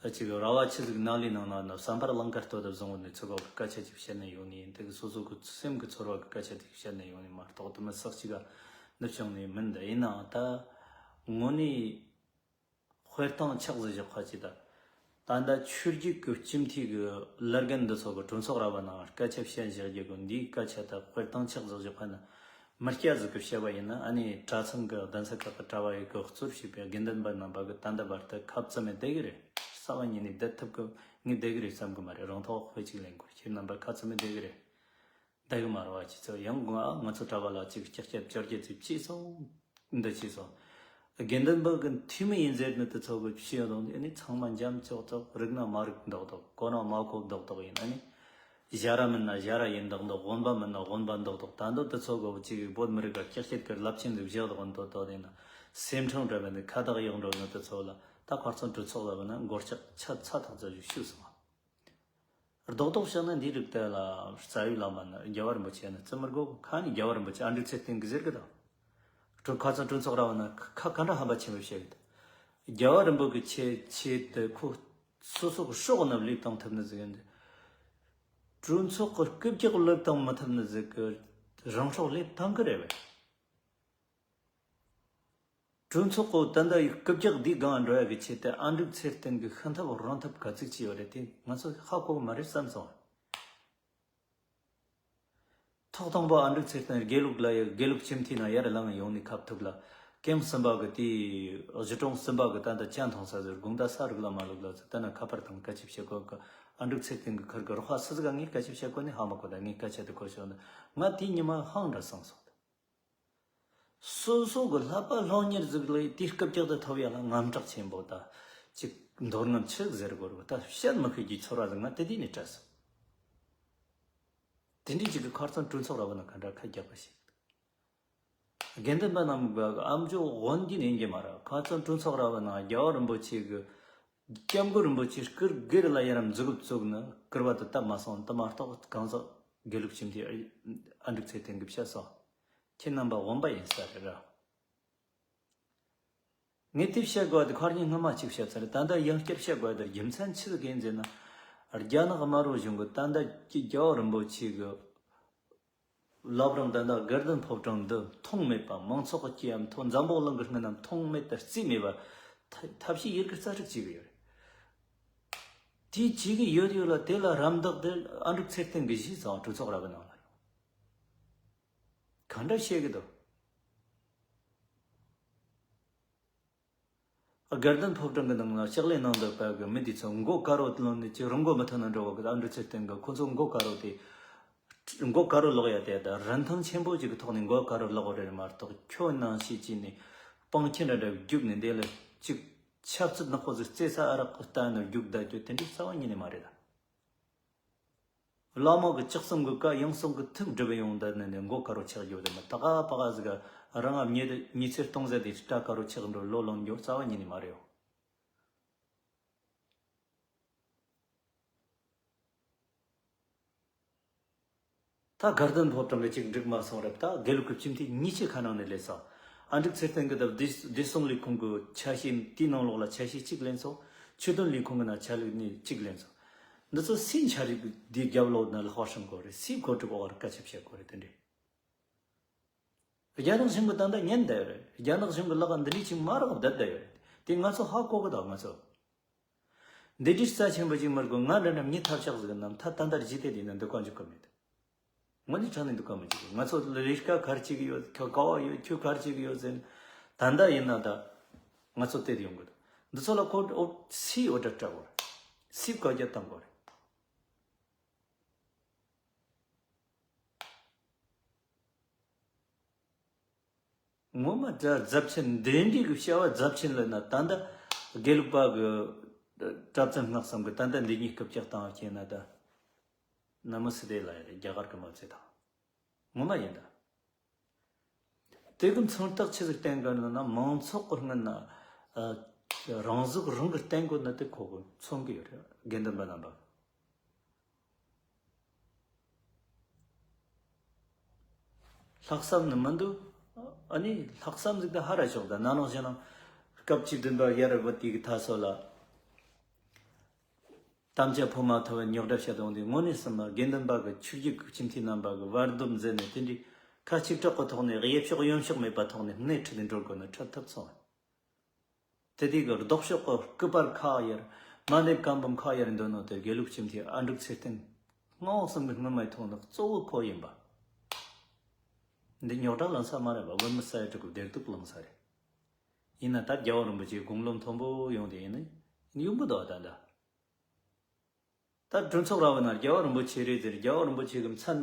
ཨ་ཅིག་ར་བ་ཆི་ཟིག་ནང་ལི་ནང་ན་ན་བསམ་པར་ལང་ཀར་ལྟོ་དང་བཟང་བོ་ནས་ཚུགས་པ་སྐད་ཆ་ཅིག་བཤད་ན་ཡོང་ནི་ཡིན། དེ་གི་སོ་སོ་གི་སེམས་ཀྱི་ཚོར་བ་གི་སྐད་ཆ་དེ་བཤད་ན་ཡོང་ནི་མ་གཏོགས་དུ་མི་སག་ཅིག་ག་ནུབ་བྱུང་ནི་མིན། འདི་ཡིན་ནའང་ད་དངོས་གནས་དཔེ་སྟངས་ཆགས་ཟིག་བཞག་ཁ་ཅིག་ད། ད་ལྟ་ཆོས་བརྒྱུད་ཀྱི་སྤྱི་འཐུས་ཀྱི་བླ་རྒན་འདི་ཚོ་གི་གྲོས་ཚོགས་ར་བ་ནང་སྐད་ཆ་བཤད་བཞག་རྒྱུ་གི་འདིའི་སྐད་ཆ་ད་དཔེ་སྟངས་ཆགས་ཟིག་བཞག་ཁ་ན། མི་སྐྱ་ཟིག་གིས་བཤད་པ་ཡིན་ན་ཨ་ནི་གྲྭ་ཚང་གི་གདན་ས་ཁག་གི་གྲྭ་བ་ཡི་གི་གཙོར་བྱས་པའི་དགེ་འདུན་པ་རྣམ་པ་གི་ད་ལྟ་བར་དུ་ཁ་བཙུམ་མེད་བསྡད་གི་རེད། རྩ་བ་ཉིད་ནས་བསྡད་ཐུབ་གི་ངས་བསྡད་གི་རེད་བསམ་གི་མ་རེད། རང་ཐོག་དཔེ་གཅིག་ལེན་དགོས། ཁྱེད་རྣམ་པ་ཁ་བཙུམ་མེད་བསྡད་གི་རེད། བསྡད་གི་མ་རེད་བ། ཁྱེད་ཚོ་ཡང་དགོངས་ཨ་ང་ཚོ་གྲྭ་བ་ལ་ཅིག་ཀྱག་ཀྱག་བཅར་རྒྱུ་ཚིག་བྱས་སོང་། འདི་བྱས་སོང་། དགེ་འདུན་པ་གི་འཐུས་མི་ཡིན་ཟེར་ནི་དེ་ཚོ་གི་ཕྱི་ཡོད་དོན་ནི་ཚང་མ་འཇམ་ཅོག་ཅོག་རིག་ན་མ་རིག་མདོག་མདོག་གོ་ན་མ་གོ་མདོག་མདོག་ཡིན། ཨ་ནི་ཞ་ར་མིན་ན་ཞ་ར་ཡིན་མདོག་མདོག་དབོན་པ་མིན་ན་དབོན་པ་མདོག་མདོག་ད་འདོད་དེ་ཚོ་གི་ཅིག་བོད་མི་རིགས་ཀ་ཀྱག་ཀྱག་གི་རླབས་ཆེན་འདི་བཞག་འདོག་འདོད་དོ་ཡིན་ན་སེམས་ཁྲང་འདྲ་བ་ནི་ཁ་བཏགས་གཡོག་འགྲོ་ནི་དེ་ཚོ་ལ་ད་ཁར་ཚོ་གྲོས་ཚོགས་ལ་བ་ན་མགོ་ལྕག་ཆ་ཚ་ཐག་ཚ་ཞིག་ཤུགས་སོང་། རྡོག་རྡོག་བཤད་ན་འདིའི་རིགས་དེ་ལ་རྩ་བའི་བླ་མ་ནི་རྒྱལ་བ་རིན་པོ་ཆེ་ནི་བརྩི་མི་དགོས། ཁ་ནས་རྒྱལ་བ་རིན་པོ་ཆེ་ཨ་འབྲུག་ཚེ་བརྟན་གྱིས་ཟེར་གི་དང་། གྲོས་ཁ་ཚང་གྲོས་ཚོགས་ར་བ་ན་ཁ་ག་འདྲ་ཧམ་པ་ཆེན་པོ་བཤད་གི་དང་། རྒྱལ་བ་རིན་པོ་གི་ཆེ་ཆེ་དེ་ཁོ་སོ་སོ་གི་སྲོག་ནི་བློས་བཏང་ཐུབ་ནི་ཟིག་ཡིན་ཏེ། གྲོས་ཚོགས་གི་རྐུབ་བཀྱག་བློས་བཏང་མི་ཐུབ་ནི་ཟིག་གི་རང་སྲོག་བློས་བཏང་གི་རེད་བས། གྲོས་ཚོགས་གོ་ད་ལྟ་ཡི་རྐུབ་བཀྱག་འདིའི་སྒང་འགྲོ་ཡ་གི་ཆེད་དུ་ཨ་འབྲུག་ཚེ་བརྟན་གྱི་ཤིན་ཐབས་རང་ཐབས་ག་ཚིག་ཅི་ཡོད་རེད་དེ་ང་ཚོ་ཧ་གོ་གི་མ་རེད་བསམ་སོང་། ཐོག་དང་པོ་ཨ་འབྲུག་ཚེ་བརྟན་དགེ་ལུགས་ལ་ཡ་དགེ་ལུགས་སྤྱི་འཐུས་ན་ཡར་ལངས་ཡོང་ནས་ཁ་ཐུག་ལ་ཀེམ་གསུམ་པ་གི་དེའི་གཞིས་གྲོང་གསུམ་པ་གི་ད་ལྟ་ཇ་འཐུང་ས་ཟེར་དགོང་དག་ས་རུག་ལ་མ་ལུག་ལ་ཟེར་ད་ན་ཁ་པར་དང་སྐད་ཆ་བཤད་གོ་གི། ཨ་འབྲུག་ཚེ་བརྟན་གི་ཁར་གི་རོགས་ཧ་སི་ཟི་ག་ངས་སྐད་ཆ་བཤད་གོ་ནས་ཧ་མ་གོ་ད་ངས་སྐད་ཆ་དེ་གོ་ཤོག་ན་ང་དེའི་ཉི་མ་ཧང་འདྲ་སང་སོང་། སོ་སོ་གི་བསླབ་པ་སློབ་གཉེར་ཟིག་ལས་དེའི་སྐབས་ཀྱག་ཏུ་ཐོབ་ཡ་ལ་དངངས་སྐྲག་ཆེན་པོ་ད་ཅིག་མདོ་རྔམ་ཆི་ཟེར་དགོས་རུ་ད་བཤད་མི་ཤེས་ཀྱི་ཚོར་བ་ཟིག་ང་དེ་དུས་ནས་སྤྲད་སོང་། དེ་འདྲའི་ཅིག་གི་ཁ་རྩང་གྲོས་ཚོགས་ར་བ་ན་ག་འདྲ་ཁ་རྒྱག་པ་ཞིག་དགེ་འདུན་པ་རྣམས་ཀྱི་ཨ་མཆོག་དབང་གིས་ཡིན་གྱི་མ་རེད། ཁ་རྩང་གྲོས་ཚོགས་ར་བ་ན་རྒྱལ་བ་རིན་པོ་ཆེ་གི་སྐྱབས་མགོན་རིན་པོ་ཆེ་སྐུ་སྒེར་ལ་ཡ་ར་མཛུབ་གུ་བཙུགས་ནས་སྐུར་བ་དེ་བཏབ་མ་སོང་དེ་མ་གཏོགས་གང་ཟག་དགེ་ལུགས་སྤྱི་འཐུས་ཨ་འབྲུག་ཚེ་བརྟན་གྱིས་བཤད་སོང་། ཁྱེད་རྣམ་པ་དབང་པོ་ཡིན་ས་རེད་ར། ངས་དེ་བཤད་དགོས་དེ་ཁར་ཉིན་སྔ་མ་གཅིག་བཤད་ཚར། ད་ལྟ་ཡང་བསྐྱར་བཤད་དགོས་དེར་རྒྱུ་མཚན་ཆི་ཟིག་ཡིན་ཟེར་ན། རྒྱ་ནག་དམར་པོ་གཞུང་གི་ད་ལྟ་ཀྱི་རྒྱལ་བ་རིན་པོ་ཆེ་གི་བླ་བྲང་ད་ལྟ་དགའ་ལྡན་ཕོ་བྲང་འདི་མཐོང་མེད་པ་མང་ཚོགས་ཀྱི་ཀྱི་ཡ་མཐོང་འཛམ་བུ་གླིང་གི་སྔུན་ན་མཐོང་མེད་དུ་རྩིས་མེད་པ་ཐ་ཐབས་ཤེས་ཡེ་གི་རྩ་ཁྲིག་བྱེད་གི་ཡོད་རེད། དེ་བྱེད་གི་ཡོད་ཡོད་ལ་དེ་ལ་རམ་འདེགས་དེ་ཨ་འབྲུག་ཚེ་བརྟན་གི་གཞིས་ཚང་གྲོས་ཚོགས་ར་བའི་ནང་ལ་ཡོད། ག་འདྲ་བཤད་གི་འདུག་དགའ་ལྡན་ཕོ་བྲང་གི་ནང་ལ་ཕྱག་ལས་གནང་འདོད་པ་གི་མི་དེ་ཚོ་མགོ་དཀར་པོ་ལོན་ནས་ཅི་རུང་མགོ་མི་ཐོན་ན་འགྲོ་བ་གི་ཨ་འབྲུག་ཚེ་བརྟན་གི་ཁོ་ཚོ་མགོ་དཀར་པོ་དེ་མགོ་དཀར་པོ་ལོག་ཡ་དེ་ད་རིན་ཐང་ཆེན་པོ་ཅིག་གི་ཐོག་ནས་མགོ་དཀར་པོ་ལོག་རེད་མ་གཏོགས་ཁྱོད་ནང་ཤེས་ཀྱི་ནས་སྤང་ཁྱི་འདྲ་འདྲ་རྒྱུག་ནས་འདི་ལ་ཅིག་ཆབ་སྲིད་ནག་པོ་ཟིག་རྩེ་ས་ཨ་རག་གི་ལྟ་ནས་རྒྱུག་བསྡད་རྒྱུ་དེ་འདྲའི་རྩ་བ་ཉིད་ནས་མ་རེད་ད། བླ་མ་གི་ལྕགས་ཟམ་གི་བཀའ་ཡང་སོང་གི་ཐུགས་སྒྲུབ་ཡོང་བསྡད་ནས་ནས་མགོ་དཀར་པོ་ཆགས་རྒྱུ་དེ་མི་ད་ག་པ་ག་ཟིག་ག་རང་ཨ་མྱེས་དེ་མྱི་ཚེ་སྟོང་ཟད་དེ་སྐྲ་དཀར་པོ་ཆགས་འགྲོ་ལོ་ལོན་རྒྱུ་རྩ་བ་ཉིད་ནས་མ་རེད། ད་དགའ་ལྡན་ཕོ་བྲང་གི་གཅིག་འགྲིག་མ་སོང་རབས་ད་དགེ་ལུགས་ཀྱི་སྤྱི་འཐུས་ཉི་ཤུ་ཁ་ནང་ནས་ལས་སོང་། ཨ་འབྲུག་ཚེ་བརྟན་གྱི་ད་བདེ་བདེ་སྲུང་ལས་ཁུངས་ཀྱི་ཆ་ཤས་དེའི་ནང་ལོགས་ལ་ཆ་ཤས་གཅིག་ལེན་སོང་། ཆོས་དོན་ལས་ཁུངས་ཀྱི་ནང་ཆ་ལུགས་ནས་གཅིག་ལེན་སོང་། འདི་ཚོ་སུའི་འཆར་གཞི་འདིའི་རྒྱབ་ལོགས་ན་ལྷག་བསམ་དགོས་རེད། སུའི་གོ་སྒྲིག་འོག་ལ་སྐད་ཆ་བཤད་དགོས་རེད་དེ་འདྲས། རྒྱ་ནག་གཞུང་གི་ད་ལྟ་ཉན་བསྡད་རེད། རྒྱ་ནག་གཞུང་གི་ལག་འདི་འདྲས་ཅིག་མ་རག་བསྡད་བསྡད་ཡོད་རེད། དེ་ང་ཚོ་ཧ་གོ་གི་འདུག་ང་ཚོ། འདི་འདྲའི་རྩ་ཆེན་པོ་ཅིག་མི་དགོས། ང་འདྲ་འདྲ་མྱི་ཐབས་ཆག་ཟིག་རྣམས་ཐ་ད་ལྟར་ཇི་སྟེ་དེ་ན་འདི་ག་འཇུག་གི་མེད། དངོས་གནས་དྲང་གནས་འདི་ག་མི་འཇུག་ང་ཚོ་ལས་ཀ་ག་རེ་བྱེད་གི་ཡོད། ཁྱོད་ག་བ་ཡོད། ཁྱོད་ག་རེ་བྱེད་གི་ཡོད་ཟེར་ནས་ད་ལྟ་ཡིན་ན་ད་ང་ཚོ་དེར་ཡོང་གི་འདུག་འདི་ཚོ་ལ་ཁོ་ཨོ་སི་ཨོ་ཏྲ་སྤྲད་དགོས་རེད། སི་བཀའ་རྒྱ་བཏང་དགོས་རེད། ངོ་མ་རྫབ་ཆེན་འདི་འདྲའི་གི་བྱ་བ་རྫབ་ཆེན་ལ་ན་ད་ལྟ་དགེ་ལུགས་པ་གི་གྲྭ་བཙུན་སྔགས་གསུམ་གི་ད་ལྟ་འདི་གཉིས་སྐུ་ཕྱག་བཏང་བ་ཁྱེད་ན་ད་ན་མི་སི་དེ་ལ་ཡ་རེད། རྒྱ་གར་གི་མ་ཚད་དང་ངོ་མ་ཡིན་ད། དེ་གི་མཚོན་རྟགས་ཆི་ཟིག་བསྟན་དགོས་ན་ན་མང་ཚོགས་གི་སྔུན་ན་རང་གཟུགས་རང་གི་བསྟན་དགོས་ན་དེ་ཁོ་གི་མཚོན་གི་ཡོད་རེད་དགེ་འདུན་པ་རྣམ་པ། ལྷག་བསམ་ནི་མི་འདུག་ཨ་ནི་ལྷག་བསམ་ཟིག་ད་ཧ་ར་ཆོག་ད་ན་ནང་བཞིན་ན་སྐབས་བཅུ་བདུན་པ་ཡ་རབས་པ་དེ་གི་ད་སོ་ལ་དམ་བཅའ་ཕུལ་མ་ཐུབ་པའི་རྙོག་དྲ་བཤད་དོན་དེ་དངོས་གནས་སམ་ན་དགེ་འདུན་པ་གི་ཆོས་བརྒྱུད་ཀྱི་སྤྱི་འཐུས་རྣམ་པ་གི་བར་འདུམ་མཛད་ནས་དེ་འདྲའི་ཁ་གཅིག་གྲགས་ཀྱི་ཐོག་ནས་གཡས་ཕྱོགས་གཡོན་ཕྱོགས་མེད་པ་ཐོག་ནས་སྣེ་ཁྲིད་དེ་འགྲོ་དགོས་ན་ཁྲིད་ཐུབ་སོང་། དེ་དུས་ཀྱི་ལྡོག་ཕྱོགས་ཀྱི་སྐུ་པར་ཁག་ཡར་མ་ནེབ་ཀམ་བུམ་ཁག་ཡར་འདོན་ནོ་དེ་དགེ་ལུགས་སྤྱི་འཐུས་ཨ་འབྲུག་ཚེ་བརྟན་སྔོན་གསུམ་གྱི་སྔོན་མའི་ཐོག་ནས་གཙོ་བོ་ཁོ་ཡིན་པ། འདི་རྙོག་དྲ་ལངས་ས་མ་རེད་པ། བོད་མི་ས་ཡ་དྲུག་གི་བདེ་སྡུག་ལངས་ས་རེད། ཡིན་ན་ད་རྒྱལ་བ་རིན་པོ་ཆེའི་དགུང་ལོ་མཐོན་པོ་ཡོང་དེ་ཡིན་ནི་ཡོང་གི་འདུག་ད་ལྟ། ད་གྲོས་ཚོགས་ར་བ་ན་རྒྱལ་བ་རིན་པོ་ཆེ་རེད་ཟེར། རྒྱལ་བ་རིན་པོ་ཆེ་གི་མཚན་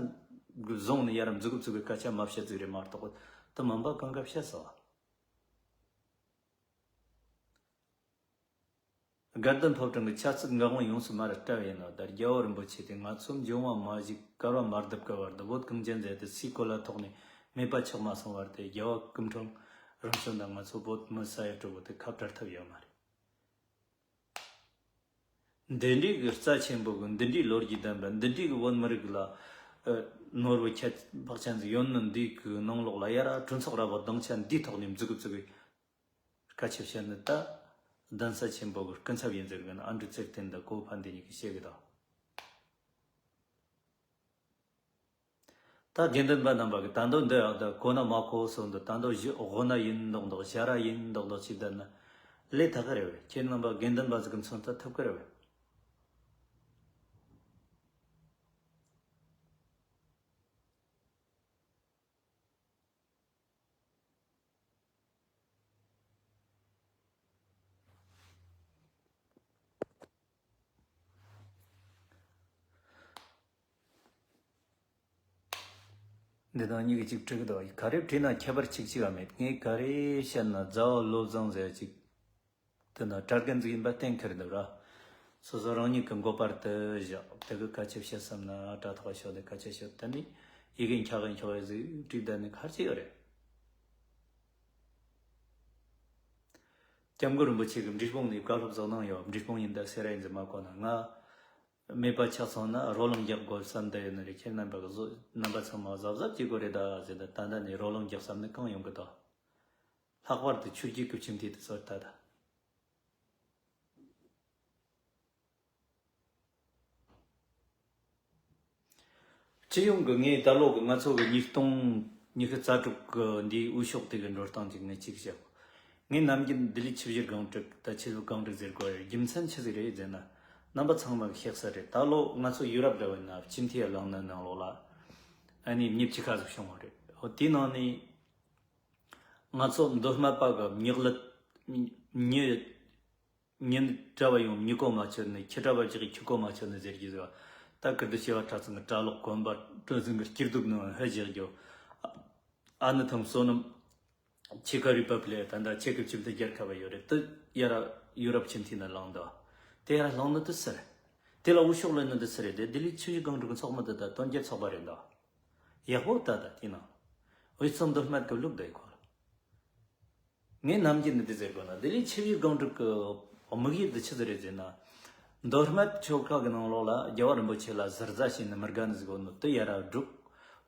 བཟུང་ནས་ཡར་མཛུབ་གུ་བཙུགས་པའི་སྐད་ཆ་མ་བཤད་ཟིག་རེད་མ་གཏོགས་དེ་མིན་པ་གང་ག་བཤད་སོང་། དགའ་ལྡན་ཕོ་བྲང་གི་ཆབ་སྲིད་འགག་དབང་ཡོངས་སུ་མར་བཀྲལ་བ་ཡིན་ནོ། ད་རྒྱལ་བ་རིན་པོ་ཆེ་དེ་ང་ཚོ་འབྱུང་བ་མ་བཞུགས་བསྐལ་བ་མ་བརྡིབས་ཀྱི་བར་དུ་བོད་གངས་ཅན་མཛད་དེ་སའི་གོ་ལ་ཐོག་ནས་མེད་པ་ཆགས་མ་སོང་བར་དུ་རྒྱལ་བ་སྐུ་ཕྲེང་རིམ་བྱོན་དང་ང་ཚོ་བོད་མི་ས་ཡ་དྲུག་པོ་དེ་ཁ་བྲལ་ཐབས་ཡོད་མ་རེད། འདི་འདྲའི་གི་རྩ་ཆེན་པོ་གི་འདི་འདྲའི་ལོ་རྒྱུས་ལྡན་པ་འདི་འདྲའི་གི་བོད་མི་རིགས་ལ་ཨ་ནོར་བུ་ཁྱད་འཕགས་ཅན་ཟིག་ཡོད་ནི་འདི་གི་ནང་ལོགས་ལ་ཡ་ར་གྲོས་ཚོགས་ར་བ་སྡིངས་ཆ་འདིའི་ཐོག་ནས་མཛུབ་གུ་བཙུགས་པའི་སྐད་ཆ་བཤད་ནི་ད་གདན་ས་ཆེན་པོ་གི་སྐུ་ཚབ་ཡིན་ཟེར་གི་ན་ཨ་འབྲུག་ཚེ་བརྟན་དང་ཀོ་ཕན་དེ་གཉིས་ཀྱིས་བཤད་གི་དང་། ད་དགེ་འདུན་པ་རྣམ་པ་གི་ད་འདོད་འདི་ཡག་ད་གོ་ན་མ་གོ་སོང་འདི་ད་འདོད་བཞི་དབུ་ན་ཡིན་མདོག་མདོག་ཞ་ར་ཡིན་མདོག་མདོག་ཅིག་བསྡད་ན་ལས་ཐག་གི་རེད་བས། ཁྱེད་རྣམ་པ་དགེ་འདུན་པ་ཟིག་གི་མཚོན་ད་ཐུབ་གི་རེད་བས། འདི་དང་གཉིས་ཀྱི་གཅིག་བྲིས་གི་འདུག་ག་རེ་བྲིས་ན་ཁྱད་པར་གཅིག་གཅིག་ཨ་མེད། ངས་ག་རེ་བཤད་ན་རྫ་བ་བློ་བཟང་ཟེར་གཅིག་དེ་ན་གྲྭ་རྒན་ཟིག་ཡིན་པ་གཏན་འཁེལ་འདུག་ར། སོ་སོ་རང་ཉིད་ཀྱི་མགོ་པར་དུ་བཞག་དེ་གི་སྐད་ཆ་བཤད་བསམ་ན་དྲ་ཐོག་ཤོད་དེ་སྐད་ཆ་ཤོད་དེ་ནི་ཡི་གེ་འཁྱག་གི་འཁྱོག་གི་ཟིག་བྲིས་བསྡད་ནི་ག་རེ་ཡོད་རེད། སྐྱབས་མགོན་རིན་པོ་ཆེ་གི་འབྲས་སྤུངས་ནས་བཀའ་སློབ་སྩལ་གནང་ཡོད། འབྲས་སྤུངས་ཡིན་ད་སེ་ར་ཡིན་ཟེར་མ་གོ་ན། ང་མེད་པ་ཆགས་སོང་ན་རོ་ལངས་རྒྱག་དགོས་བསམ་བསྡད་ཡོད་ནི་རེད། ཁྱེད་རྣམ་པ་གི་བཟོ་རྣམ་པ་ཚང་མ་གཟབ་གཟབ་བྱེད་དགོས་རེད་ད་ཟེར་ད། ད་ལྟ་ནས་རོ་ལངས་རྒྱག་བསམ་ནི་གང་ཡོང་གི་ད། ལྷག་པར་དུ་ཆོས་བརྒྱུད་ཀྱི་སྤྱི་འཐུས་དེ་ཚོར་ད་ད། སྤྱི་ཡོངས་ཀྱི་ངས་ད་ལོ་གི་ང་ཚོ་གི་ཉིས་སྟོང་ཉི་ཤུ་རྩ་དྲུག་གི་འདིའི་འོས་ཤོག་དེ་གི་འགྲོ་སྟངས་ཅིག་ངས་གཅིག་བཤད། ངས་ནམ་རྒྱུན་ལྡི་ལི་ཆུ་བཞི་སྒང་དྲུག་ད་ཆུ་བཞི་སྒང་དྲུག་ཟེར་དགོས་རྒྱུ་མཚན་ཆི་ཟིག་རེད་ཟེར་ན། རྣམ་པ་ཚང་མ་གི་ཤེས་ས་རེད། ད་ལོ་ང་ཚོ་ཡུ་རོབ་འདྲ་བའི་ན་སྤྱི་འཐུས་ལངས་ནི་ནང་ལོགས་ལ་ཨ་ནི་མི་ཕྱེད་ཀ་ཟིག་བྱུང་བ་རེད། འོ་དེའི་ནང་ནས་ང་ཚོ་མདོ་སྨད་པ་གི་མྱི་གླུད་མྱི་མྱི་གྲྭ་བ་ཡོང་མྱི་གོ་མ་ཆོད་ནི། ཁྱི་གྲྭ་བ་བཞག་གི་ཁྱི་གོ་མ་ཆོད་ནི་ཟེར་གྱི་ཟེར་བ། ད་ཀིརྟི་བྱེས་པ་གྲྭ་ཚང་གི་གྲྭ་ལོག་དགོན་པ་གྲོ་ཟིང་གི་སྐྱིད་སྡུག་ནང་ཧ་བཞག་རྒྱུ། ཨ་ནི་ཐང་བསོད་ནམས་ཆེ་ཁ་རི་པབ་ལེ་ད་ད་ཆེ་ཁབ་ཆེ་འདི་རྒྱལ་ཁབ་ཡོད་རེད། དུ་ཡ་ར་ཡུ་རོབ་ཆེན་ཐིན་ན་ལངས་འདུག་དེ་ཡ་ར་ལངས་ནི་དུ་སི་རེད། དེ་ལ་འུ་ཤོག་ལེན་ནི་དུ་སི་རེད། དེ་ལྡི་ལི་ཆུ་བཞི་སྒང་དྲུག་གི་ཚོགས་མི་དུ་ད་དོན་རྒྱལ་ཚོགས་པ་རེད་འདུག་ཡག་པོ་ད་ད་དེ་ན་འོས་ཚང་འདོད་སྨད་གི་ལུགས་འདི་ཁོ་ལ། ངས་ནམ་རྒྱུན་ནི་འདི་ཟེར་དགོས་ན། ལྡི་ལི་ཆུ་བཞི་སྒང་དྲུག་གི་དམིགས་ཡུལ་འདི་ཆི་ཟིག་རེད་ཟེར་ན། མདོ་སྨད་ཆོལ་ཁ་གི་ནང་ལོགས་ལ་རྒྱལ་བ་རིན་པོ་ཆེ་ལ་ཟུར་ཟ་བྱས་ནས་མི་དགའ་ནི་ཟིག་ཡོད་ནོ་དེ་ཡ་ར་བསྒྲུབ།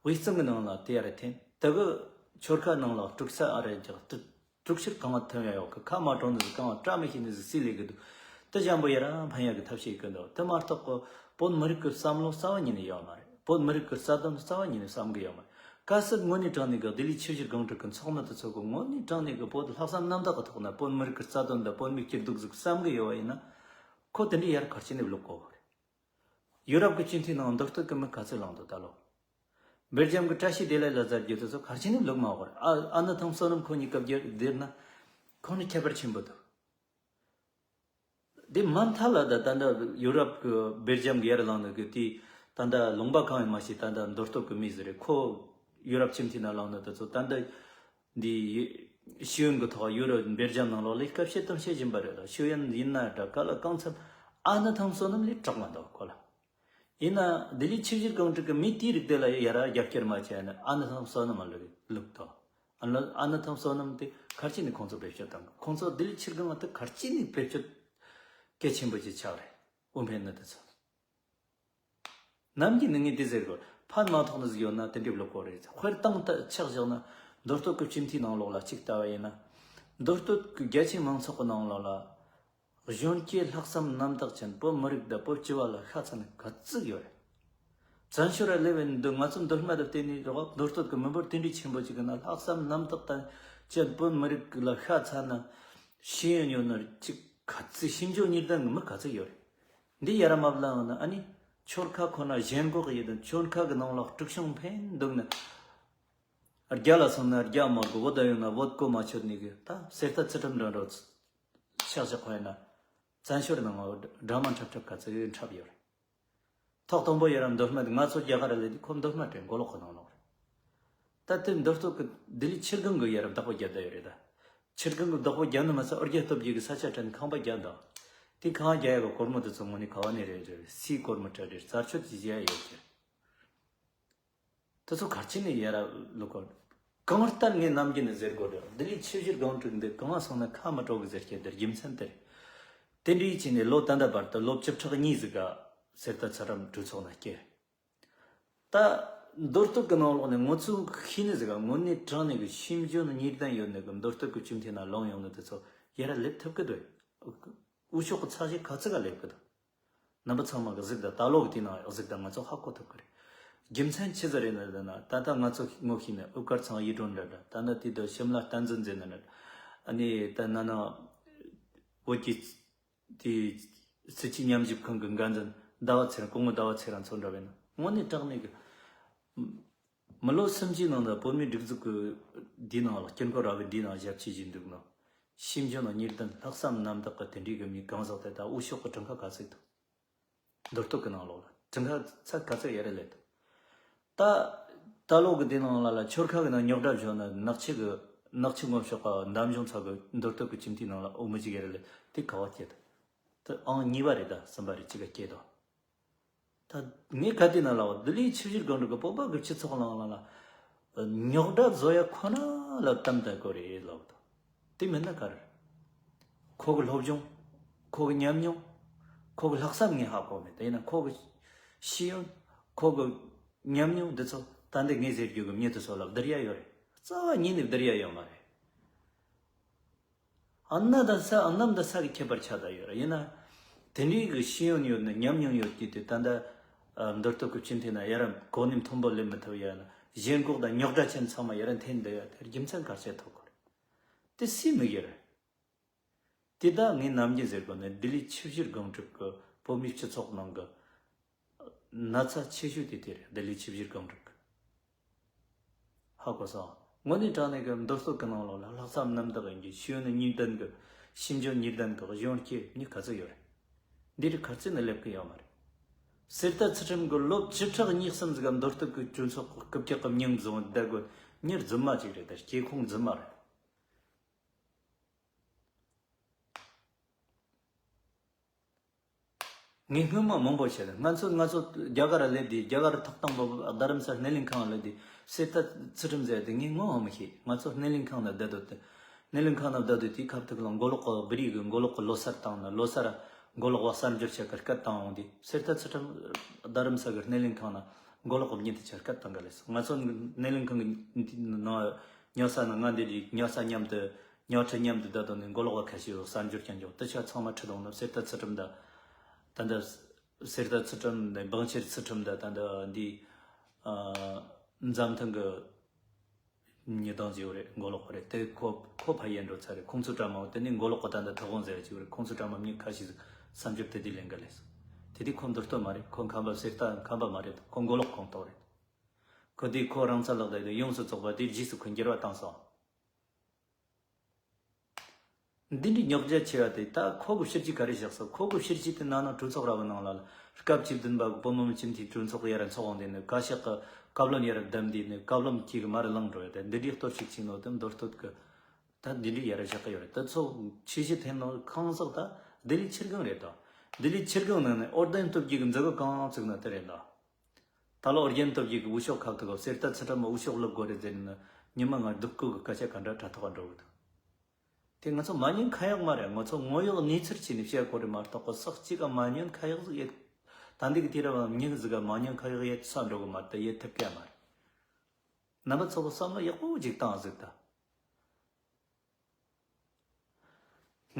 དབུས་གཙང་གི་ནང་ལ་དེ་ཡ་ར་འཐེན། དེ་གི་ཆོལ་ཁ་ནང་ལ་དཀྲུག་ས་ཨ་རེ་རྒྱག་དེ་དཀྲུག་ཤེད་གང་བ་ཐོན་ཡ་ཡོད། ཁ་མ་གྲོངས་ནི་ཟིག་གང་བ་བཀྲ་མི་ཤིས་ནི་ཟིག་སྲིད་ལས་གི་འདུག་དེ་ཞན་པོ་ཡ་ར་འཕེན་ཡ་གི་ཐབས་ཤེས་གི་འདུག་དེ་མ་གཏོགས་གི་བོད་མི་རིགས་ཀྱི་བསམ་བློ་རྩ་བ་ཉིད་ནས་ཡོད་མ་རེད། བོད་མི་རིགས་ཀྱི་རྩ་དོན་རྩ་བ་ཉིད་ནས་བསམ་གི་ཡོད་མ་རེད། གལ་སྲིད་དངོས་གནས་དྲང་གནས་ཀྱི་ལྡི་ལི་ཆུ་བཞི་སྒང་དྲུག་གི་ཚོགས་མི་དེ་ཚོ་གི་དངོས་གནས་དྲང་གནས་ཀྱི་བོད་ལྷག་བསམ་རྣམ་དག་གི་ཐོག་ནས་བོད་མི་རིགས་ཀྱི་རྩ་དོན་དང་བོད་མིའི་སྐྱིད་སྡུག་ཟིག་བསམ་གི་ཡོད་པ་ཡིན་ན། ཁོ་དེ་འདྲའི་ཡར་གར་ཅི་ནས་བླུག་གོ་བ་རེད། ཡུ་རོབ་ཀྱི་སྤྱི་འཐུས་ནང་མདོ་སྟོད་ཀྱི་མི་ག་ཚོད་ལངས་འདུག་ད་ལོ། སྦེལ་ཇམ་གྱི་བཀྲ་ཤིས་བདེ་ལེགས་ལ་ཟེར་རྒྱུ་དེ་ཚོ་གར་ཅི་ནས་བླུག་མ་གོ་རེད། ཨ་ཨ་ནི་ཐང་བསོད་ནམས་ཁོ་གཉིས་སྐབས་རྒྱ་བསྡད་ན་ཁོ་ནི་ཁྱད་པར་ཆེན་པོ་འདུག་དེ་མ་མཐའ་ལ་ད་ད་ལྟ་ཡུ་རོབ་ཀྱི་སྦེལ་ཇམ་གྱི་ཡར་ལངས་ནས་གི་དེ་ད་ལྟ་ལུང་པ་གང་ཡིན་མ་ཤེས། ད་ལྟ་མདོ་སྟོད་ཀྱི་མི་ཟེར་རེད། ཁོ་ཡུ་རོབ་ཁྱིམ་མཚེས་ན་ལངས་ནས་དེ་ཚོ་ད་ལྟ་འདི་ཤེས་ཡོན་གྱི་ཐོག་ཡུ་རོབ་སྦེལ་ཇམ་ནང་ལོགས་ལས་ཀ་བྱེད་དང་བྱེད་བཞིན་པ་རེད། ད་ཤེས་ཡོན་ཡིན་ན་འདྲ་ག་ལ་གང་འཚམ་ཨ་ནི་ཐང་བསོད་ནམས་ལས་དྲག་མ་འདུག་ཁོ་ལ། ཡིན་ན་ལྡི་ལི་ཆུ་བཞི་སྒང་དྲུག་གི་མི་དེའི་རིགས་དེ་ལ་ཡ་ར་རྒྱབ་སྐྱོར་མ་བྱས་ན་ཨ་ནི་ཐང་བསོད་ནམས་ལ་ལུག་ལུག་དོ། ཨ་ནི་ཨ་ནི་ཐང་བསོད་ནམས་དེ་གར་ཅི་ནས་ཁོང་ཚོ་བེད་སྤྱོད་བཏང་གི། ཁོང་ཚོ་ལྡི་ལི་ཆུ་སྒང་དེ་གར་ཅི་ནས་བེད་སྤྱོད་གལ་ཆེན་པོ་ཅིག་ཆགས་རེད། འོ་འཕེན་ནི་དེ་ཚོ་ནམ་གྱི་ནི་ངས་དེ་ཟེར་གོ། ཕན་མ་ཐོགས་ནི་ཟིག་ཡོད་ན་དེ་འདྲའི་ལུག་གོ་རེད། དཔེར་བཏང་དུ་ཆགས་བཞག་ན་མདོ་སྟོད་ཀྱི་སྤྱི་འཐུས་ནང་ལོགས་ལ་གཅིག་ལྟ་བ་ཡིན་ན། མདོ་སྟོད་ཀྱི་རྒྱ་ཆེ་མང་ཚོགས་ཀྱི་ནང་ལོགས་ལ། གཞོན་སྐྱེས་ལྷག་བསམ་རྣམ་དག་ཅན་བོད་མི་རིགས་དང་བོད་སྤྱི་པ་ལ་ཤ་ཚ་ནི་ག་ཚོད་ཡོད་རེད། བཙན་བྱོལ་ར་སླེབས་པའི་འདི་ང་ཚོ་མདོ་སྨད་དུ་བལྟས་ནས་རོགས་མདོ་སྟོད་ཀྱི་མི་འབོར་དེ་འདྲའི་ཆེན་པོ་ཅིག་གི་ནང་ལྷག་བསམ་རྣམ་དག་དང་ཅན་བོད་མི་རིགས་ལ་ཤ་ཚ་ན་ཤེས་ཡོན་ཡོད་ན་ཅིག་ག་ཚོད་ཤེས་འཇོན་གཉིས་ལྡན་གྱི་མི་ག་ཚོད་ཡོད་རེད། འདི་ཡ་ར་མ་བླངས་ན་ཨ་ནི་ཆོལ་ཁ་ཁོ་ན་གཞན་འགོག་ཡེད་དང་ཆོལ་ཁ་གི་ནང་ལ་དཀྲུག་ཤིང་འཕེན་འདུག་ན། རྒྱ་ལ་སོང་ན་རྒྱ་མ་གི་བོད་ད་ཡོང་ན་བོད་གོ་མ་ཆོད་ནི་གི་ད་གསེར་རྟ་ཚུལ་ཁྲིམས་འདྲ་འགྲོ། ཆགས་ཆགས་ཁོ་ཡིན་ན། བཙན་བྱོལ་ནང་འདྲ་མ་འཁྲབ་འཁྲབ་ག་ཚོད་འཁྲབ་ཡོད་རེད། ཐོག་དང་པོ་ཡ་ར་མདོ་སྨད་ང་ཚོ་རྒྱ་གར་ལ་དེ་ཁོ་མདོ་སྨད་དྲན་མགོ་ལོག་ཁོ་ནང་ལོག་རེད། ད་དེ་མདོ་སྟོད་ཀྱི་ལྡི་ལི་ཆུ་སྒང་གི་ཡ་ར་བདག་པོ་རྒྱབ་བསྡད་ཡོད་རེད་ད། ཆུ་སྒང་གི་བདག་པོ་རྒྱབ་ནི་མ་ཚད་ཨོ་རྒྱན་སྟོབས་རྒྱལ་གི་ས་ཆ་དྲན་ཁང་པ་རྒྱབ་འདུག་དེ་ཁང་རྒྱག་ཡ་གི་སྒོར་མོ་དེ་ཚོ་དངོས་གནས་ག་བ་ནས་རེད་རེད། སའི་སྒོར་མོ་སྤྲད་རེད། རྩར་ཆོད་ཀྱི་བྱེད་ཡ་ཡོད་རེད། དེ་ཚོ་གར་ཅི་ནས་ཡ་ར་ལུག་གོ། གང་ལྟར་ངས་ནམ་རྒྱུན་ནས་ཟེར་དགོས་རེད། ལྡི་ལི་ཆུ་བཞི་སྒང་དྲུག་འདི་གང་ང་སོང་ན་ཁ་མི་གྲོག་གི་ཟེར་སྐད་འདིར་རྒྱུ་མཚན་དེ་རེད། དེ་འདྲའི་ཆེད་ནས་ལོ་ད་ལྟ་བར་དུ་ལོ་བཅུ་ཕྲག་གཉིས་ཟིག་ག་གསེར་རྟ་ཚུལ་ཁྲིམས་གྲོས་ཚོགས་ནང་སྐྱེལ། ད་མདོ་སྟོད་ཀྱི་ནང་ལོགས་ནས་ང་ཚོ་ཤེས་ནི་ཟིག་ག་དངོས་གནས་དྲང་གནས་ཀྱི་ཤེས་འཇོན་གཉིས་ལྡན་ཡོད་ནི་གི་མདོ་སྟོད་ཀྱི་སྤྱི་འཐུས་ནང་ལངས་ཡོང་ནི་དེ་ཚོ་ཡ་ར་སླེབས་ཐུབ་ཀྱི་འདུག་འུ་ཤོག་གི་ཚགས་གཞི་ག་ཚོད་ག་སླེབས་ཀྱི་འདུག་རྣམ་པ་ཚང་མ་གི་གཟིགས་དང་ད་ལོ་གི་དེ་ནང་གཟིགས་དང་ང་ཚོ་ཧ་གོ་ཐུབ་ཀྱི་རེད། རྒྱུ་མཚན་ཆི་ཟིག་རེད་ན་ད་ན་ད་ལྟ་ང་ཚོ་ངོ་ཤེས་ན་དབུ་དཀར་ཚང་ཡིད་སྒྲོན་འདྲ་འདྲ། ད་ནི་དེ་དུ་ཞིམ་ལ་བསྟན་འཛིན་ཟེར་ན་འདྲ། ཨ་ནི་ད་ན་ན་བོད་ཀྱི་དེ་སྲིད་སྤྱི་ཉམས་ཞིབ་ཁང་གི་འགན་འཛིན་ཟླ་བ་ཚེ་རིང་སྐུ་ངོ་ཟླ་བ་ཚེ་རིང་ཚོ་འདྲ་བས་ན་དངོས་གནས་དྲང་གནས་གི་མི་ལོ་སུམ་ཅུའི་ནང་དུ་བོད་མིའི་སྒྲིག་འཛུགས་ཀྱི་འདིའི་ནང་ལ་དཀྱིལ་འཁོར་ར་བའི་འདིའི་ནང་ཞབས་ཕྱི་བྱེད་འདུག་ན། ཤེས་འཇོན་གཉིས་ལྡན་ལྷག་བསམ་རྣམ་དག་གི་དེ་འདྲའི་གི་མི་གང་ཟག་དེ་ད་འུ་ཤོག་གི་གྲངས་ཀ་ག་ཚོད་འདུག་མདོ་སྟོད་ཀྱི་ནང་ལོགས་ལ་གྲངས་ཀ་ཚད་ག་ཚོད་ཡ་རེ་ལས་འདུག་ད་ ད་ལོ་གི་དེ་ནང་ལ་ལ་ཆོལ་ཁ་གི་ནང་རྙོག་དྲ་བྱུང་ན་ནག་ཆུ་གི་ནག་ཆུ་ངོ་ཤོག་ག་འདམ་གཞུང་ཚོགས་གི་མདོ་སྟོད་གི་ཁྱིམ་མཐུན་ནང་ལ་འོ་མི་ཅིག་ཡར་ལས་དེ་ག་བ་སྐྱེས་ད། དེ་ཨང་གཉིས་པ་རེད་ད་གསུམ་པ་རེད་ཅིག་ག་སྐྱེས་ད། ད་ངས་ག་དེ་ན་ལ་བ་ལྡི་ལི་ཆུ་བཞིར་སྒང་དྲུག་གི་བོད་པ་གི་སྤྱི་ཚོགས་ནང་ལ་ལ་རྙོག་དྲ་བཟོ་ཡ་ཁོ་ན་ལ་གཏམ་ད་དགོས་རེད་ལབ་ད། དེ་མིན་ན་ག་རེ། ཁོ་གི་སློབ་སྦྱོང་། ཁོ་གི་ཉམས་མྱོང་། ཁོ་གི་ལྷག་བསམ་ངས་ཧ་གོ་མེད་ད་ཡིན་ན་ཁོ་གི་ཤེས་ཡོན། ཁོ་གི་ཉམས་མྱོང་འདི་ཚོ་ད་འདི་ངས་ཟེར་རྒྱུ་གི་མྱི་དེ་ཚོ་ལ་བསྡུར་ཡ་ཡོད་རེད། རྩ་བ་ཉིད་ནས་བསྡུར་ཡ་ཡོད་མ་རེད། ཨ་ན་དང་ས་ཨ་ནམ་དང་ས་གི་ཁྱད་པར་ཆགས་ད་ཡོད་རེད་ཡིན་ན། དེ་འདྲའི་གི་ཤེས་ཡོན་ཡོད་ན་ཉམས་མྱོང་ཡོད་ཀྱི་དེ་ད་ལྟ་མདོ་སྟོད་གི་ཁྱིམ་མཐུན་ན་ཡ་ར་གོ་གནས་མཐོན་པོ་སླེབས་མི་ཐུབ་ཡ་ན་ཞེན་ཁོག་དང་རྙོག་དྲ་ཅན་ཚང་མ་ཡ་ར་འཐེན་བསྡད་ཡ་དེར་རྒྱུ་མཚན་ག་རེ་བྱས་ཐུབ་གོ་རེད། དེ་སུས་མི་ཡེ་རེད། དེ་དག་ངས་ནམ་རྒྱུན་ཟེར་གོ་ནས་ལྡི་ལི་ཆུ་བཞིར་སྒང་དྲུག་གི་བོད་མིའི་སྤྱི་ཚོགས་ནང་གི་ན་ཚ་ཆེ་ཤོས་དེ་དེ་རེད། ལྡི་ལི་ཆུ་བཞིར་སྒང་དྲུག་གི་ཧ་གོ་སོང་། དངོས་གནས་དྲང་གནས་ཀྱི་མདོ་སྟོད་ཀྱི་ནང་ལོགས་ལ་ལྷག་བསམ་རྣམ་དག་ཡིན་གྱི་ཤེས་ཡོན་གཉིས་ལྡན་གྱི་ཤེས་འཇོན་གཉིས་ལྡན་གྱི་གཞོན་སྐྱེས་མྱི་ག་ཚོད་ཡོད་རེད། འདི་རིགས་ག་ཚོད་ནས་སླེབས་ཀྱི་ཡོད་མ་རེད། གསེར་རྟ་ཚུལ་ཁྲིམས་ཀྱི་ལོ་བཅུ་ཕྲག་གཉིས་གསུམ་ཟིག་ག་མདོ་སྟོད་ཀྱི་གྲོས་ཚོགས་སྐུ་སྐྱག་གི་མྱིང་བཟུང་བསྡད་དགོས། མྱི་རྫུན་མ་ཅིག་རེད་དེ་སྐྱེ་ཁུངས་རྫུན་མ་རེད། ངས་སྔོན་མ་མང་པོ་བཤད། ང་ཚོ་ང་ཚོ་རྒྱ་གར་སླེབས་དུས་རྒྱ་གར་ཐོག་དང་པོ་རྡ་རམ་ས་སྣེ་ལེན་ཁང་སླེབས་དུས་གསེར་རྟ་ཚུལ་ཁྲིམས་ཟེར་དེ་ངས་ངོ་མ་མི་ཤེས། ང་ཚོ་སྣེ་ལེན་ཁང་ན་བསྡད་དོ་དེ། སྣེ་ལེན་ཁང་ན་བསྡད་དུས་དེའི་ཁ་ཐུག་ལ་མགོ་ལོག་གི་བི་རི་གི་མགོ་ལོག་གི་ལོ་སར་བཏང་ན་ལོ་སར་མགོ་ལོག་བ་གསར་འབྱོར་ཆེ་གར་སྐད་བཏང་འོང་དུས་གསེར་རྟ་ཚུལ་ཁྲིམས་རྡ་རམ་ས་གི་སྣེ་ལེན་ཁང་ན་མགོ་ལོག་གི་མྱི་དེ་ཆ་སྐད་བཏང་ག་ལས་སོང་། ང་ཚོ་སྣེ་ལེན་ཁང་གི་ནང་ཉལ་ས་ན་ང་འདི་རིགས་ཉལ་ས་མཉམ་དུ། ཉལ་ཁྲི་མཉམ་དུ་བསྡད་དོན་ནི་མགོ་ལོག་པ་ཁ་ཤས་རོགས་གསར་འབྱོར་ཀྱང་འཇོག་དུ་ཆ་ཚང་མ་ཁྲི་དོང་ནི་གསེར་རྟ་ཚུལ་ཁྲིམས་དང་། ད་ལྟ་གསེར་རྟ་ཚུལ་ཁྲིམས་ནི་འབངས་ཆེར་ཚུལ་ཁྲིམས་དང་ད་ལྟ་འདི་འཛམ་ཐང་གི་ཉི་དང་ཟེར་བ་རེད། མགོ་ལོག་པ་རེད་དེ་ཁོ་ཁོ་ཕ་ཡན་འགྲོ་ཚར་རེད། ཁོང་ཚོ་གྲྭ་མང་དེ་ནི་མགོ་ལོག་པ་ད་ལྟ་ཐོ་ཁོང་ཟེར་གྱི་རེད། ཁོང་ཚོ་གྲྭ་མང་མྱི་ཁ་ཤས་གསར་འབྱོར་དེ་དུས་ལེན་ག་ལས་སོང་། དེ་དུས་ཁོ་མདོ་སྟོད་མ་རེད། ཁོ་ཁམས་པ་གསེར་རྟ་ཁམས་པ་མ་རེད། ཁོ་མགོ་ལོག་ཁོངས་གཏོགས་རེད། ཁོ་དུས་ཁོ་རང་ཚ་ལག་བསྡད་དུས་ཡོངས་སུ་རྫོགས་པ་དེ་རྗེས་སུ་ཁོ་འགྱུར་བ་བཏང་སོང་། འདི་འདྲའི་རྙོག་རྒྱ་ཆེ་བ་དེ་ད་ཁོ་གི་ཕྱིར་གྱིས་ག་རེ་བཞག་སོང་། ཁོ་གི་ཕྱིར་གྱིས་དེ་ན་ན་གྲོས་ཚོགས་ར་བ་ནང་ལ་སྐབས་བཅུ་བདུན་པ་གི་བོད་མི་མང་སྤྱི་འཐུས་གྲོས་ཚོགས་ཡར་འཚོགས་འོང་དེ་ནི་བཀའ་ཤག་གི་བཀའ་བློན་ཡར་བདམས་དེ་ནི་བཀའ་བློན་གྱིས་གི་མར་ལངས་འགྲོ་ཡ་དེ་འདི་འདྲའི་གཏོར་བཤིག་ཅིག་ནོ་དེ་མདོ་སྟོད་གི་ད་འདི་འདྲའི་ཡར་བཞག་གི་ཡོད་རེད། ད་ཚོ་ཆེ་ཤི་ཐེན་ནོ་ཁང་བཟག་ད་ལྡི་ལི་ཆིར་སྒང་རེད། ད་ལྡི་ལི་ཆིར་སྒང་ནང་ནས་ཨོ་རྒྱན་སྟོབས་རྒྱལ་གི་མཛད་སྒོ་གང་བཙུགས་ན་དེ་རེད་ད། ད་ལོ་ཨོ་རྒྱན་སྟོབས་རྒྱལ་གྱི་འུ་ཤོག་ཁག་ཐུག་གོ་གསེར་རྟ་ཚུལ་ཁྲིམས་འུ་ཤོག་སླེབས་དགོས་རེད་ཟེར་ནས་ཉི་མ་ང་སྡུག་སྐུལ་གྱི་སྐད་ཆ་ག་འདྲ་དྲ་ཐོག་འགྲོ་གི་འདུག་དེ་ང་ཚོ་མ་ཉན་ཁ་ཡག་མ་རེད། ང་ཚོ་དངོས་ཡོད་གནས་ཚུལ་བྱས་ནས་བཤད་དགོས་རེད་མ་གཏོགས་གོ་སོག་གཅིག་ག་མ་ཉན་ཁ་ཡག་ཟིག་ཡེད། ད་འདི་གི་དུས་རབས་མྱི་ཟིག་ག་མ་ཉན་ཁ་ཡག་ཡེད་ས་འགྲོ་གི་མ་རེད། ད་ཡེད་ཐུབ་ཀྱི་མ་རེད། རྣམ་པ་ཚོ་གི་བསམ་བློ་ཡག་པོ་ཅིག་བཏང་ཟིག་ད།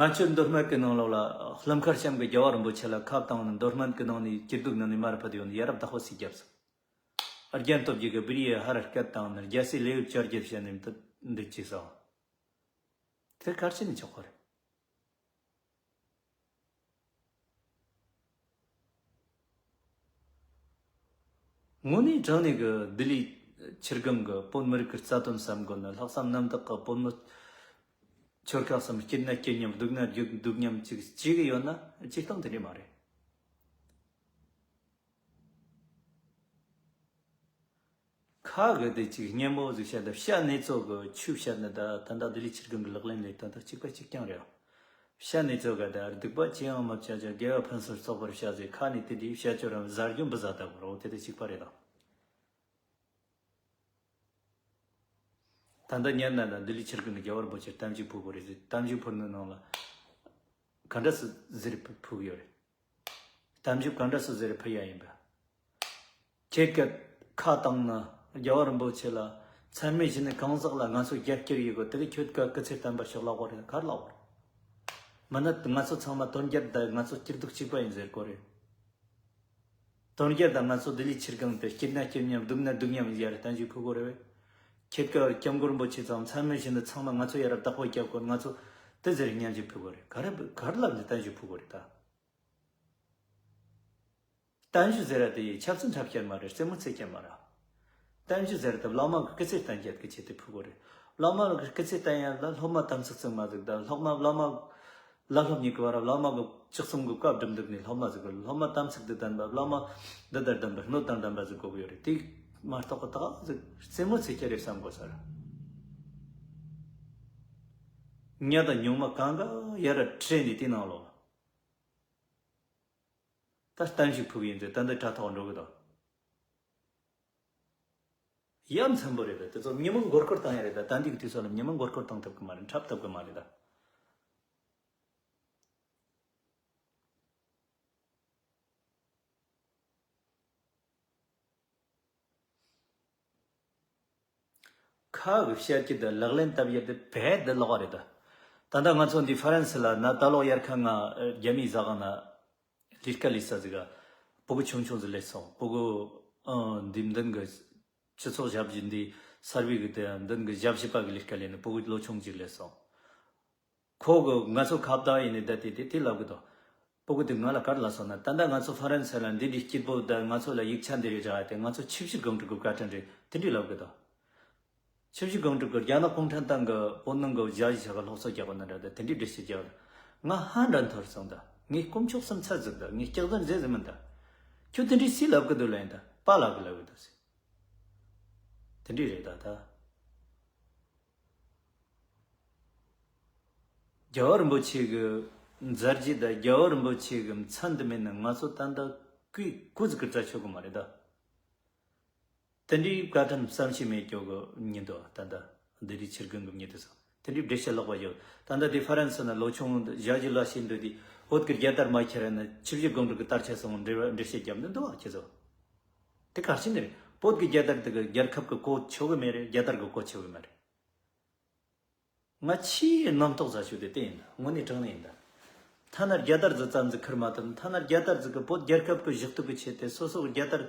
ང་ཚོས་མདོ་སྨད་ཀྱི་ནང་ལོགས་ལ་ཀླུ་མཁར་བྱམས་ཀྱིས་རྒྱལ་བ་རིན་པོ་ཆེ་ལ་ཁ་བཏང་ནས་མདོ་སྨད་ཀྱི་ནང་ནས་སྐྱིད་སྡུག་ནང་ནས་མར་ཕུད་ཡོང་ནས་ཡ་རབས་བདག་པོ་སུས་བརྒྱབ་སོང་། ཨར་རྒྱན་སྟོབས་རྒྱལ་གྱིས་བི་རི་ཡི་ཧར་སྐད་བཏང་ནས་རྒྱལ་སྲས་ལེའུ་བཅོ་བརྒྱད་བཤད་ནས་འདི་འདི་བྱས་སོང་། དེ་གར་ཕྱིན་ནས་ཆོག་གི་རེད། དངོས་གནས་དྲང་གནས་ཀྱི་ལྡི་ལི་ཆིར་སྒང་གི་བོད་མི་རིགས་ཀྱི་རྩ་དོན་བསམ་དགོས་ན་ལྷག་བསམ་རྣམ་དག་གི་བོད་མི་ཆོལ་ཁ་གསུམ་སྐྱིད་ན་སྐྱིད་མཉམ་སྡུག་ན་སྡུག་སྡུག་མཉམ་ཅིག་བྱེད་ཀྱི་ཡོད་ན་སྤྱིར་བཏང་དེ་འདྲ་མ་རེད། ཁ་གི་དེ་ཅིག་སྙན་པོ་ཟིག་བཤད་ད་བཤད་ནས་ཚོ་གི་ཆུ་བཤད་ན་ད་ད་ད་ལྡི་ལི་ཆིར་སྒང་གི་ལག་ལེན་ལས་ད་ད་གཅིག་པ་གཅིག་རྐྱང་རེད། བཤད་ནས་ཚོ་ག་ད་སྡིག་པ་ཅི་ཡང་མ་བྱ་བྱ་དགེ་བ་ཕུན་སུམ་ཚོགས་པར་བྱ་ཟེར་ཁ་ནས་དེ་འདྲའི་བཤད་ཆོག་རམ་ཟ་རྒྱུ་འབུ་ཟ་ད་གོ་རོ་དེ་དེ་གཅིག་པ་རེད་ད། ད་ལྟ་ཉན་ན་ན་ལྡི་ལི་ཆིར་སྒང་གི་རྒྱལ་བ་རིན་པོ་ཆེར་གཏམ་རྒྱུད་ཕུལ་དགོས་རེད་ཟེར། གཏམ་རྒྱུད་ཕུལ་ནི་ནང་ལ་ག་འདྲ་སུ་ཟེར་ཕུལ་གི་ཡོད་རེད། གཏམ་རྒྱུད་ག་འདྲ་སུ་ཟེར་ཕུལ་ཡ་ཡིན་པ། ཁྱེད་ཀྱི་ཁ་བཏང་ན་རྒྱལ་བ་རིན་པོ་ཆེ་ལ་མཚན་སྨད་བྱས་ནས་གང་ཟག་ལ་ང་ཚོ་རྒྱབ་སྐྱོར་ཡོད་དགོས་དེ་གི་ཁྱོད་ཀྱི་སྐུ་ཚེ་བརྟན་པར་ཤོག་ལབ་དགོས་རེད། ག་རེ་ལབ་དགོས་རེད། མིན་ན་ང་ཚོ་ཚང་མ་དོན་རྒྱལ་དང་ང་ཚོ་སྐྱིད་སྡུག་གཅིག་པ་ཡིན་ཟེར་དགོས་རེད། དོན་རྒྱལ་དང་ང་ཚོ་ལྡི་ལི་ཆིར་སྒང་དེ་སྐྱིད་ན་སྐྱིད་མཉམ་སྡུག་ན་སྡུག་མཉམ་ཡིན་ཡར་གཏམ་རྒྱུད་ཕུལ་དགོས་རེད་བས། ཁྱེད་ཀྱི་སྐྱབས་མགོན་རིན་པོ་ཆེ་ཚང་མཚན་སྨད་བྱས་ནས་ཚང་མ་ང་ཚོ་ཡར་བདག་པོ་རྒྱབ་དགོས། ང་ཚོ་དེ་ཟེར་སྙན་རྒྱུད་ཕུལ་དགོས་རེད། ག་རེ་ག་རེ་ལབ་ནས་གཏམ་རྒྱུད་ཕུལ་དགོས་རེད་ད། གཏམ་རྒྱུད་ཟེར་ར་དེ་ཆབ་སྲིད་འཁྲབ་བྱེད་མ་རེད། རྩེད་མོ་རྩེ་རྒྱུ་མ་རེད། གཏམ་རྒྱུད་ཟེར་ར་དེ་བླ་མ་གི་སྐུ་ཚེ་བརྟན་རྒྱུ་གི་ཆེད་དུ་ཕུལ་དགོས་རེད། བླ་མ་གི་སྐུ་ཚེ་བརྟན་ཡ་ལ་སློབ་མ་དམ་ཚིག་ཚང་མ་ཟིག་དང་སློབ་མ་བླ་མ་བླ་སློབ་གཉིས་ཀྱི་བར་བླ་མ་གི་ལྕགས་ཟམ་གི་བཀའ་སྒྲུབ་འདུག་ནས་སློབ་མ་ཟིག་གི་སློབ་མ་དམ་ཚིག་འདི་ལྡན་པ་བླ་མ་འདི་ལྟར་ལྡན་པ་སྣོད་དང་ལྡན་པ་ཟིག་དགོས་ཀྱི་ཡོད་རེད། དེ་ མ་གཏོགས་ད་ཟིག་རྩེད་མོ་རྩེ་རྒྱུ་རེད་བསམ་དགོས་ས་རེད། ཉ་དང་ཉུང་མ་གང་ག་ཡར་ཁྲིད་ནས་དེ་ནང་ལོགས་ད་གཏམ་ཞིག་ཕུག་ཡིན་ཚེ་ད་འདི་དྲ་ཐོག་འགྲོ་གི་དང་། ཡ་མཚན་པོ་རེད་པས། དེ་ཚོ་མི་མང་མགོ་སྐོར་བཏང་ཡ་རེད། ད་ད་འདི་གི་དུས་ཚོད་ལ་མི་མང་མགོ་སྐོར་བཏང་ཐུབ་གི་མ་རེད། འཁྲབ་ཐུབ་གི་མ་རེད་ད། ཁ་གི་བཤད་ཀྱི་དང་ལག་ལེན་བསྟར་ཡ་དེ་བས་དེ་ལོག་རེད་ད། ད་ལྟ་ང་ཚོ་འདི་ཧྥ་རན་སི་ལ་ན་ད་ལོག་དབྱར་ཁ་ང་རྒྱ་མིའི་ཟ་ཁང་ན་ལས་ཀ་ལས་ས་ཟིག་ག་ཕྲུ་གུ་ཆུང་ཆུང་ཟིག་སླེབས་སོང་། ཕྲུ་གུ་ཨ་འདི་མདུན་གི་སྤྱི་ཚོགས་ཞབས་ཞུ་འདི་སར་བི་གི་དེ་མདུན་གི་ཞབས་ཞུ་པ་གི་ལས་ཀ་ལས་ནི་ཕྲུ་གུ་ལོ་ཆུང་ཅིག་སླེབས་སོང་། ཁོ་གི་ང་ཚོ་ཁ་བརྡ་ཡིན་ནི་ད་དེ་དེ་དེ་ལབ་གི་འདུག་ཕྲུ་གུ་དེ་ང་ལ་ག་རེ་ལབ་སོང་ན། ད་ལྟ་ང་ཚོ་ཧྥ་རན་སི་ལ་འདི་འདྲའི་སྐྱིད་པོ་ད་ང་ཚོ་ལ་ཡིག་ཆ་འདི་རེ་རག་དེ་ང་ཚོ་ཆུ་བཞི་སྒང་དྲུག་གི་བཀའ་དྲིན་རེད། དེ་འདྲའི་ལབ་གི་འདུག་ཆུ་བཞི་སྒང་དྲུག་གི་རྒྱ་ནག་གུང་ཁྲན་ཏང་གི་བོད་ནང་གི་ཞ་ཡི་ཞག་གི་སློབ་གསོ་རྒྱག་པ་ན་འདྲ་ད་དེ་འདྲའི་འགྲེལ་བཤད་རྒྱག་ང་ཧ་འདྲ་འཐོར་སོང་ད། ངས་དཀོན་མཆོག་གསུམ་ཚད་ཟིག་ད། ངས་སྐྱག་རྫུན་རྫས་ཟིག་མིན་ད། ཁྱོད་དེ་འདྲའི་སུས་ལབ་གི་འདུག་ལབ་ཡིན་ད། པཱ་ལགས་གི་ལབ་གི་འདུག་ཟེར། དེ་འདྲའི་རེད་ད་ད། རྒྱལ་བ་རིན་པོ་ཆེ་གི་མཛད་རྗེས་དང་རྒྱལ་བ་རིན་པོ་ཆེ་གི་མཚན་དུ་མེད་ན་ང་ཚོ་ད་ལྟ་ཀུས་ཀུ་ཟིག་གི་རྩ་ཆོད་གི་མ་རེད་ད། དེ་འདྲའི་བཀའ་དྲིན་བསམ་ཤེས་མེད་ཀྱོག་གི་ཉིན་དུ་ད་ལྟ་འདི་རིགས་ཕྱིར་དགོན་གི་ཉིན་དུ་སོང་། དེ་འདྲའི་འགྲེལ་བཤད་ལོག་པ་ཡོད། ད་ལྟ་དེ་ཧྥ་རན་སི་ན་ལོ་ཆུང་ཞ་ཡི་ལ་ཤེས་འདོད་དེ་བོད་ཀྱི་རྒྱལ་དར་མ་ཁྱེར་ན་ཆུ་བཞི་སྒང་དྲུག་གི་དར་ཆ་སོང་འགྲེལ་བ་འགྲེལ་བཤད་རྒྱབ་འདི་འདུག་བ་ཁྱེད་ཚོ། དེ་ག་རེ་བྱས་ནི་རེད། བོད་ཀྱི་རྒྱལ་དར་དེ་གི་རྒྱལ་ཁབ་ཀྱི་གོ་ཆོད་གི་མེད་རེད། རྒྱལ་དར་གི་གོ་ཆོད་གི་མེད་རེད། ང་ཆེས་རྣམ་རྟོག་ཟ་ཤོས་དེ་དེ་ཡིན། དངོས་གནས་དྲང་གནས་ཡིན་ད། ཐ་ན་རྒྱལ་དར་ཟིག་ཙམ་ཟིག་ཁུར་མ་ཐུབ། ཐ་ན་རྒྱལ་དར་ཟིག་གི་བོད་རྒྱལ་ཁབ་ཀྱི་གཞི་གཏུག་གི་ཆེད་དེ་སོ་སོ་གི་རྒྱལ་དར་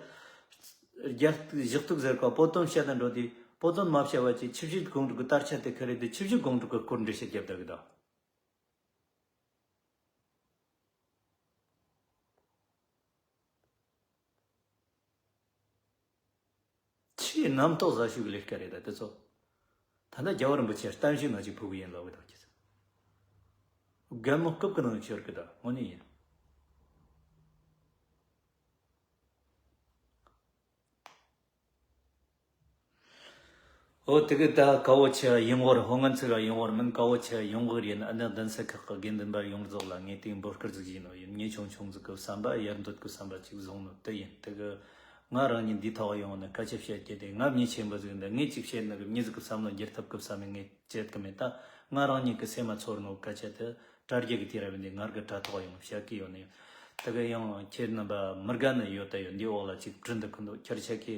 རྒྱལ་གཞི་གཏུག་ཟེར་ག་བོད་དོན་བཤད་ད་འགྲོ་དུས་བོད་དོན་མ་བཤད་བ་ཅིག་ཆུ་བཞི་སྒང་དྲུག་གི་དར་ཆ་དེ་ཁུར་རེད་དེ་ཆུ་བཞི་སྒང་དྲུག་གི་སྐོར་འགྲེལ་བཤད་རྒྱབ་བསྡད་གི་ད། ཆེས་རྣམ་རྟོག་ཟ་ཤོས་ཀྱི་ལས་ཀ་རེད་ད་དེ་ཚོ། ད་ལྟ་རྒྱལ་བ་རིན་པོ་ཆེ་གཏམ་བཤད་ནང་ཅིག་ཕུག་གི་ཡིན་ལབ་གི་འདུག་ཁྱེད་ཚོ། རྒན་མོ་རྐུབ་ཀྱི་ནང་ཤོར་གི་ད་དངོས་གནས་ཡིན། འོ་དེ་གི་ད་དཀའ་བོ་ཆེ་ཡིན་བོར་ཧོ་ང་ཚིག་ར་ཡིན་བོར་མིན་དཀའ་བོ་ཆེ་ཡོང་གི་རེད། ཨ་ནི་གདན་ས་ཁག་གི་དགེ་འདུན་པ་ཡོངས་རྫོགས་ལ་ངས་དེའི་འབོད་སྐུལ་ཟིག་བྱས་ནོ་ཡིན། ངས་ཆུང་ཆུང་ཟིག་གི་བསམ་པ་ཡར་འདོད་གི་བསམ་པ་ཅིག་བཟུང་ནོ་དེ་ཡིན། དེ་གི་ང་རང་ཉིད་འདི་ཐོག་ཡོང་ནས་སྐད་ཆ་བཤད་རྒྱུ་དེ་ང་མི་ཆེན་པོ་ཟིག་འདི་ངས་ཅིག་བཤད་ན་གི་མྱི་ཟིག་གི་བསམ་བློ་འགྱུར་ཐབས་གི་བསམ་ནས་ངས་བྱེད་གི་མེད་ད། ང་རང་ཉིད་ཀྱི་སེམས་མ་ཚོར་ནོ་སྐད་ཆ་དེ་དྲ་རྒྱ་གི་དུས་རབས་འདི་ངར་གི་དྲ་ཐོག་ཡོང་བཤད་གི་ཡོད་ནི། དེ་གི་ཡང་ཁྱེད་རྣམ་པ་མི་དགའ་ནི་ཡོད་ད་ཡོད། འདི་འོག་ལ་ཅིག་བྲིས་འདུག་གི་འདུག་ཁྱེད་ཆ་གི་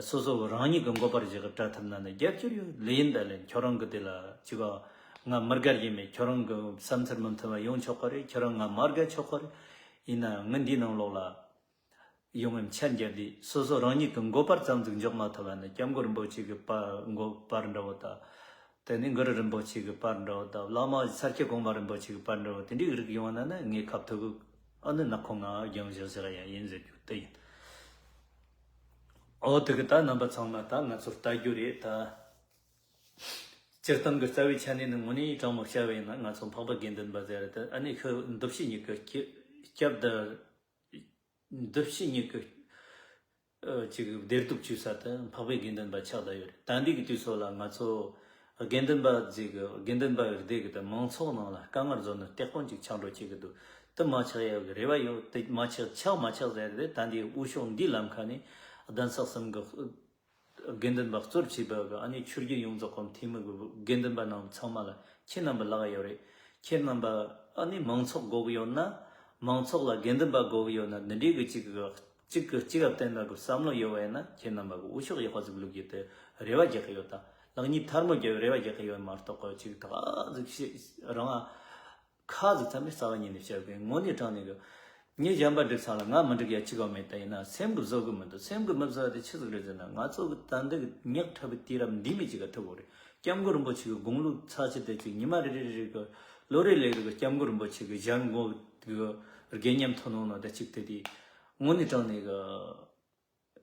སོ་སོ་རང་ཉིད་ཀྱི་མགོ་པར་བཞག་གི་དྲ་ཐུབ་ན་ནི་རྒྱབ་སྐྱོར་ཡོད་ལེ་ཡིན་ད་ལེ། ཁྱོད་རང་གི་དེ་ལ་ཅིག་ང་མི་དགའ་ཡིན་མེད། ཁྱོད་རང་གི་བསམ་ཚུལ་མི་མཐུན་པ་ཡོང་ཆོག་གི་རེད། ཁྱོད་རང་ང་མ་དགའ་ཆོག་གི་རེད། ཡིན་ན་ངི་འདིའི་ནང་ལོགས་ལ་ཡོང་ངམ་ཆ་འཇལ་དུས་སོ་སོ་རང་ཉིད་ཀྱི་མགོ་པར་ཙམ་ཟིག་འཇོག་མ་ཐུབ་པ་ནི་སྐྱབས་མགོན་རིན་པོ་ཆེ་གི་པ་མགོ་པར་འདྲ་བོ་དང་། དེ་ནི་གུ་རུ་རིན་པོ་ཆེ་གི་པར་འདྲ་བོ་དང་བླ་མ་ས་སྐྱ་གོང་མ་རིན་པོ་ཆེ་གི་པར་འདྲ་བོ་དེ་འདྲའི་རིགས་ཡོང་བ་ན་ནི་ངས་ཁ་ཐུག་གི་ཨ་ནི་ནག་ཁོང་ང་རྒྱང་བཞག་བཞག་ཡ་ཡིན་ཟེར་རྒྱུ་དེ་ཡིན། འོ་དེ་གི་ད་རྣམ་པ་ཚང་མ་ད་ང་ཚོར་ལྟ་རྒྱུ་རེད་ད། སྤྱིར་བཏང་གི་རྩ་བའི་ཆ་ནས་ནི་དངོས་གནས་དྲང་མོ་བཤད་པ་ཡིན་ན་ང་ཚོ་འཕགས་པ་དགེ་འདུན་པ་ཟེར་ཏེ་ཨ་ནི་ཤི་འདུ་ཤེས་གཉིས་ཀྱི་སྐྱེ་སྐྱབས་དང་འདུ་ཤེས་གཉིས་ཀྱི་ཨ་ཅིག་བདེ་སྡུག་བཅོས་ས་དེ་འཕགས་པའི་དགེ་འདུན་པ་ཆགས་བསྡད་ཡོད་རེད། ད་འདི་གི་དུས་ཚོད་ལ་ང་ཚོ་དགེ་འདུན་པ་ཟིག་གི་དགེ་འདུན་པ་སྡེ་གི་དེ་མང་ཚོགས་ནང་ལ་དཀའ་ངལ་བཟོ་ནི་སྟེགས་དཔོན་ཅིག་ཆགས་འགྲོ་བྱེད་གི་འདུག་དེ་མ་ཆགས་ཡག་གི་རེ་བ་ཡོད། དེ་མ་ཆགས་ཆགས་མ་ཆགས་ཟེར་རེད། ད་འདི་དབུ་ཤོག་འདི་ལམ་ཁ་ནས་གདན་ས་གསུམ་གི་དགེ་འདུན་པ་གཙོར་བྱས་པ་གི་ཨ་ནི་ཆོས་བརྒྱུད་ཡོངས་རྫོགས་གི་འཐུས་མི་གི་དགེ་འདུན་པ་རྣམས་ཚང་མ་ལ་ཁྱེད་རྣམ་པ་ལག་ཡོད་རེད། ཁྱེད་རྣམ་པ་ཨ་ནི་མང་ཚོགས་དགོས་གི་ཡོད་ན་མང་ཚོགས་ལ་དགེ་འདུན་པ་དགོས་གི་ཡོད་ན་འདི་འདྲའི་གི་གཅིག་གི་གཅིག་གི་གཅིག་ལ་བརྟེན་ན་གི་བསམ་བློ་ཡོད་པ་ཡིན་ན་ཁྱེད་རྣམ་པ་གི་དབུ་ཤོག་ཡག་པ་ཟིག་བླུག་རྒྱུ་དེ་རེ་བ་རྒྱག་གི་ཡོད། ད་ལག་གཉིས་ཐལ་མོ་རྒྱབ་རེ་བ་རྒྱག་གི་ཡོད་མ་གཏོགས་གི་གཅིག་ད་ག་ཟིག་ཤེས་རང་ཨ། ཁ་ཟིག་ཚང་མས་རྩ་བ་ཉིད་ནས་བཤད་དགོས། དངོས་གནས་དྲང་གནས་གི། ངས་གཞན་པ་འགྲིག་ཚར་ལ་ང་མི་འགྲིག་ཡ་གཅིག་ག་མེད། ད་ཡིན་ན་སེམས་གི་བཟོ་གི་མི་འདུག་སེམས་གི་མི་བཟོ་ཡ་དེ་ཆི་ཟིག་རེད་ཟེར་ན་ང་ཚོ་གི་ད་འདི་གི་ཉག་ཕྲ་བའི་དུས་རབས་འདི་མི་གཅིག་ག་ཐུག་གོ་རེད། སྐྱབས་མགོན་རིན་པོ་ཆེ་གི་དགུང་ལོ་ཚ་ཆེ་དེ་གཅིག་ཉི་མ་རེ་རེ་རེ་རེ་གི་ལོ་རེ་ལེ་རེ་གི་སྐྱབས་མགོན་རིན་པོ་ཆེ་གི་ཞལ་ངོ་གི་དགེ་ཉམས་ཐོན་ནོ་ན་དེ་གཅིག་དེ་དེ་དངོས་གནས་དྲང་གནས་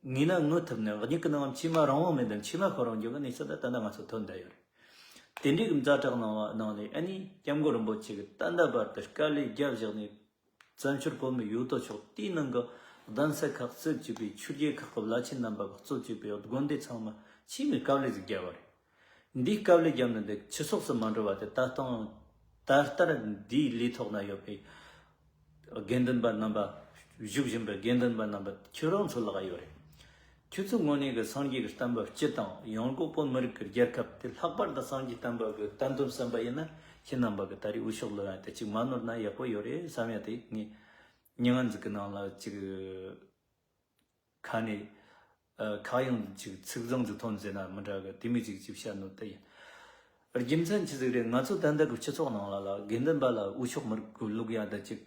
གི། ངས་ན་ངུ་ཐུབ་ནས་མྱིག་གི་ནང་མཆི་མ་རང་དབང་མེད་དམ་མཆི་མ་ཁོ་རང་འགྱོ་གི་གནས་ཚུལ་ད་ད་ལྟ་ང་ཚོ་ཐོན་བསྡད་ཡོད་རེད། དེ་འདྲའི་གི་ཛ་དྲག་གནང་བ་གནང་ནས་ཨ་ནི་སྐྱབས་མགོན་རིན་པོ་ཆེ་གི་ད་ལྟ་བར་དུ་དཀའ་ལས་རྒྱབ་བཞག་ནས་བཙན་བྱོལ་བོད་མི་ཡོད་དོ་ཆོག་དེའི་ནང་གི་ གདན་ས་ཁག་གཙོས་བྱས་པའི་ཆོས་བརྒྱུད་ཁག་གི་བླ་ཆེན་རྣམ་པ་གཙོས་བྱས་པའི་དགོན་སྡེ་ཚང་མ་ཆེས་མོས་དཀའ་ལས་ཟིག་བརྒྱབ་པ་རེད། འདིའི་དཀའ་ལས་བརྒྱབ་ནི་འདི་ཕྱི་སོགས་སུ་མ་འགྲོ་བ་དེ་ད་ལྟ་ད་ལྟར་འདིའི་ལས་ཐོག་ན་ཡོད་པའི་དགེ་འདུན་པ་རྣམ་པ། བཞུགས་བཞིན་པའི་དགེ་འདུན་པ་རྣམ་པ་ཁྱོད་རང་ཚོ་ལག་ཡོད་རེད། ཁྱོད་ཚོ་དངོས་གནས་ཀྱི་སངས་རྒྱས་ཀྱི་བསྟན་པ་སྤྱི་དང་ཡང་སྒོས་བོད་མི་རིགས་ཀྱི་རྒྱལ་ཁབ་དེ་ལྷག་པར་དུ་སངས་རྒྱས་བསྟན་པ་གི་བསྟན་དོན་བསམ་པ་ཡིན་ན། ཁྱེད་རྣམ་པ་གི་ད་རེས་འོས་ཤོག་ལོན་ཡ་དེ་ཅིག་མ་ནོར་ན་ཡག་པོ་ཡོད་རེད་བསམ་ཡ་དེ་ངས་མྱི་ངན་ཟིག་གི་ནང་ལ་ཅིག་ཁ་ནས་ཨ་ཁ་གཡང་ཅིག་ཚིག་བཟང་ཅིག་ཐོན་ཟེར་ན་མི་འདྲ་གི་དེ་མོ་ཅིག་ཅིག་བཤད་ནོ་དེ་ཡིན། རྒྱུ་མཚན་ཅི་ཟིག་རེད། ང་ཚོ་ད་ལྟ་གི་སྤྱི་ཚོགས་ནང་ལ་ལ་དགེ་འདུན་པ་ལ་འོས་ཤོག་མི་དགོས་ལུགས་ཡ་ད་ཅིག་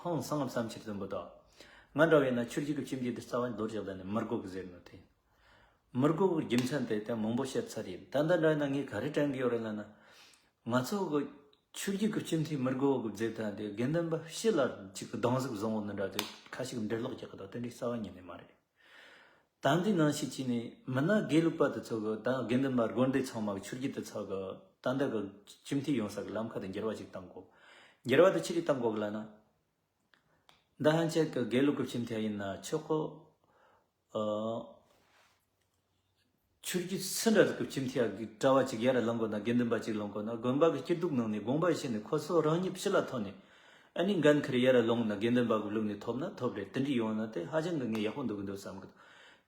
ཧང་སང་ངམ་བསམ་ཕྱིར་དུ་འབུད་དོ། ང་འདྲ་བས་ན་ཆོས་བརྒྱུད་ཀྱི་སྤྱི་འཐུས་དེ་རྩ་བ་ནས་ལོ་རྒྱག་ད་ནས་མི་དགོས་གི་ཟེར་ནོ་དེ་ཡིན། མི་དགོས་གི་རྒྱུ་མཚན་དེ་དེ་མང་པོ་བཤད་ཚར་ཡིན། ད་ལྟ་འདྲ་ན་ངས་ག་རེ་དྲན་གི་ཡོད་རེད་ལབ་ན། ང་ཚོ་གི་ཆོས་བརྒྱུད་ཀྱི་སྤྱི་འཐུས་མི་དགོས་གི་ཟེར་ད་དེ་དགེ་འདུན་པ་སྤྱི་ལ་ཅིག་གི་སྡང་ཟུག་བཟང་བོ་ནི་འདྲ་དེ་ཁ་ཞིག་འགྲེལ་ལོག་རྒྱག་གི་དང་དེ་འདྲའི་རྩ་བ་ཉིད་ནས་མ་རེད། ད་འདི་ནང་བཞིན་བྱས་ནས་མི་སྣ་དགེ་ལུགས་པ་དེ་ཚོ་གི་ད་དགེ་འདུན་པ་དགོན་སྡེ་ཚང་མ་གི་ཆོས་བརྒྱུད་དེ་ཚོ་གི་ད་ལྟ་གི་སྤྱི་འཐུས་ཡོང་ས་གི་ལམ་ཁ་དེ་འགྱུར་བ་ཅིག་གཏང་དགོས། འགྱུར་བ་དེ་ཆི་རིགས་གཏང་དགོས་གི་ལབ་ན། འདི་ཧན་ཆད་ཀྱི་དགེ་ལུགས་ཀྱི་སྤྱི་འཐུས་ཡིན་ན་ཆོག་གི། ཨ། ཆོས་བརྒྱུད་སུ་འདྲ་ཟིག་གི་སྤྱི་འཐུས་ཡག་གི་གྲྭ་བ་ཅིག་ཡར་ལངས་དགོས་ན་དགེ་འདུན་པ་ཅིག་ལངས་དགོས་ན་དགོན་པ་གི་སྐྱིད་སྡུག་ནང་ནས་དགོངས་པ་བཞེས་ནས་ཁོ་ཚོ་རང་ཉིད་ཕྱི་ལ་ཐོན་ནས་ཨ་ནི་འགན་ཁུར་ཡར་ལངས་ན་དགེ་འདུན་པ་གི་ལུགས་ནས་ཐོབ་ན་ཐོབ་རེད། དེ་འདྲ་ཡོང་ན་དེ་ཧ་ཅང་གི་ངས་ཡག་པོ་འདུག་གི་འདུག་བསམ་གི་འདུག་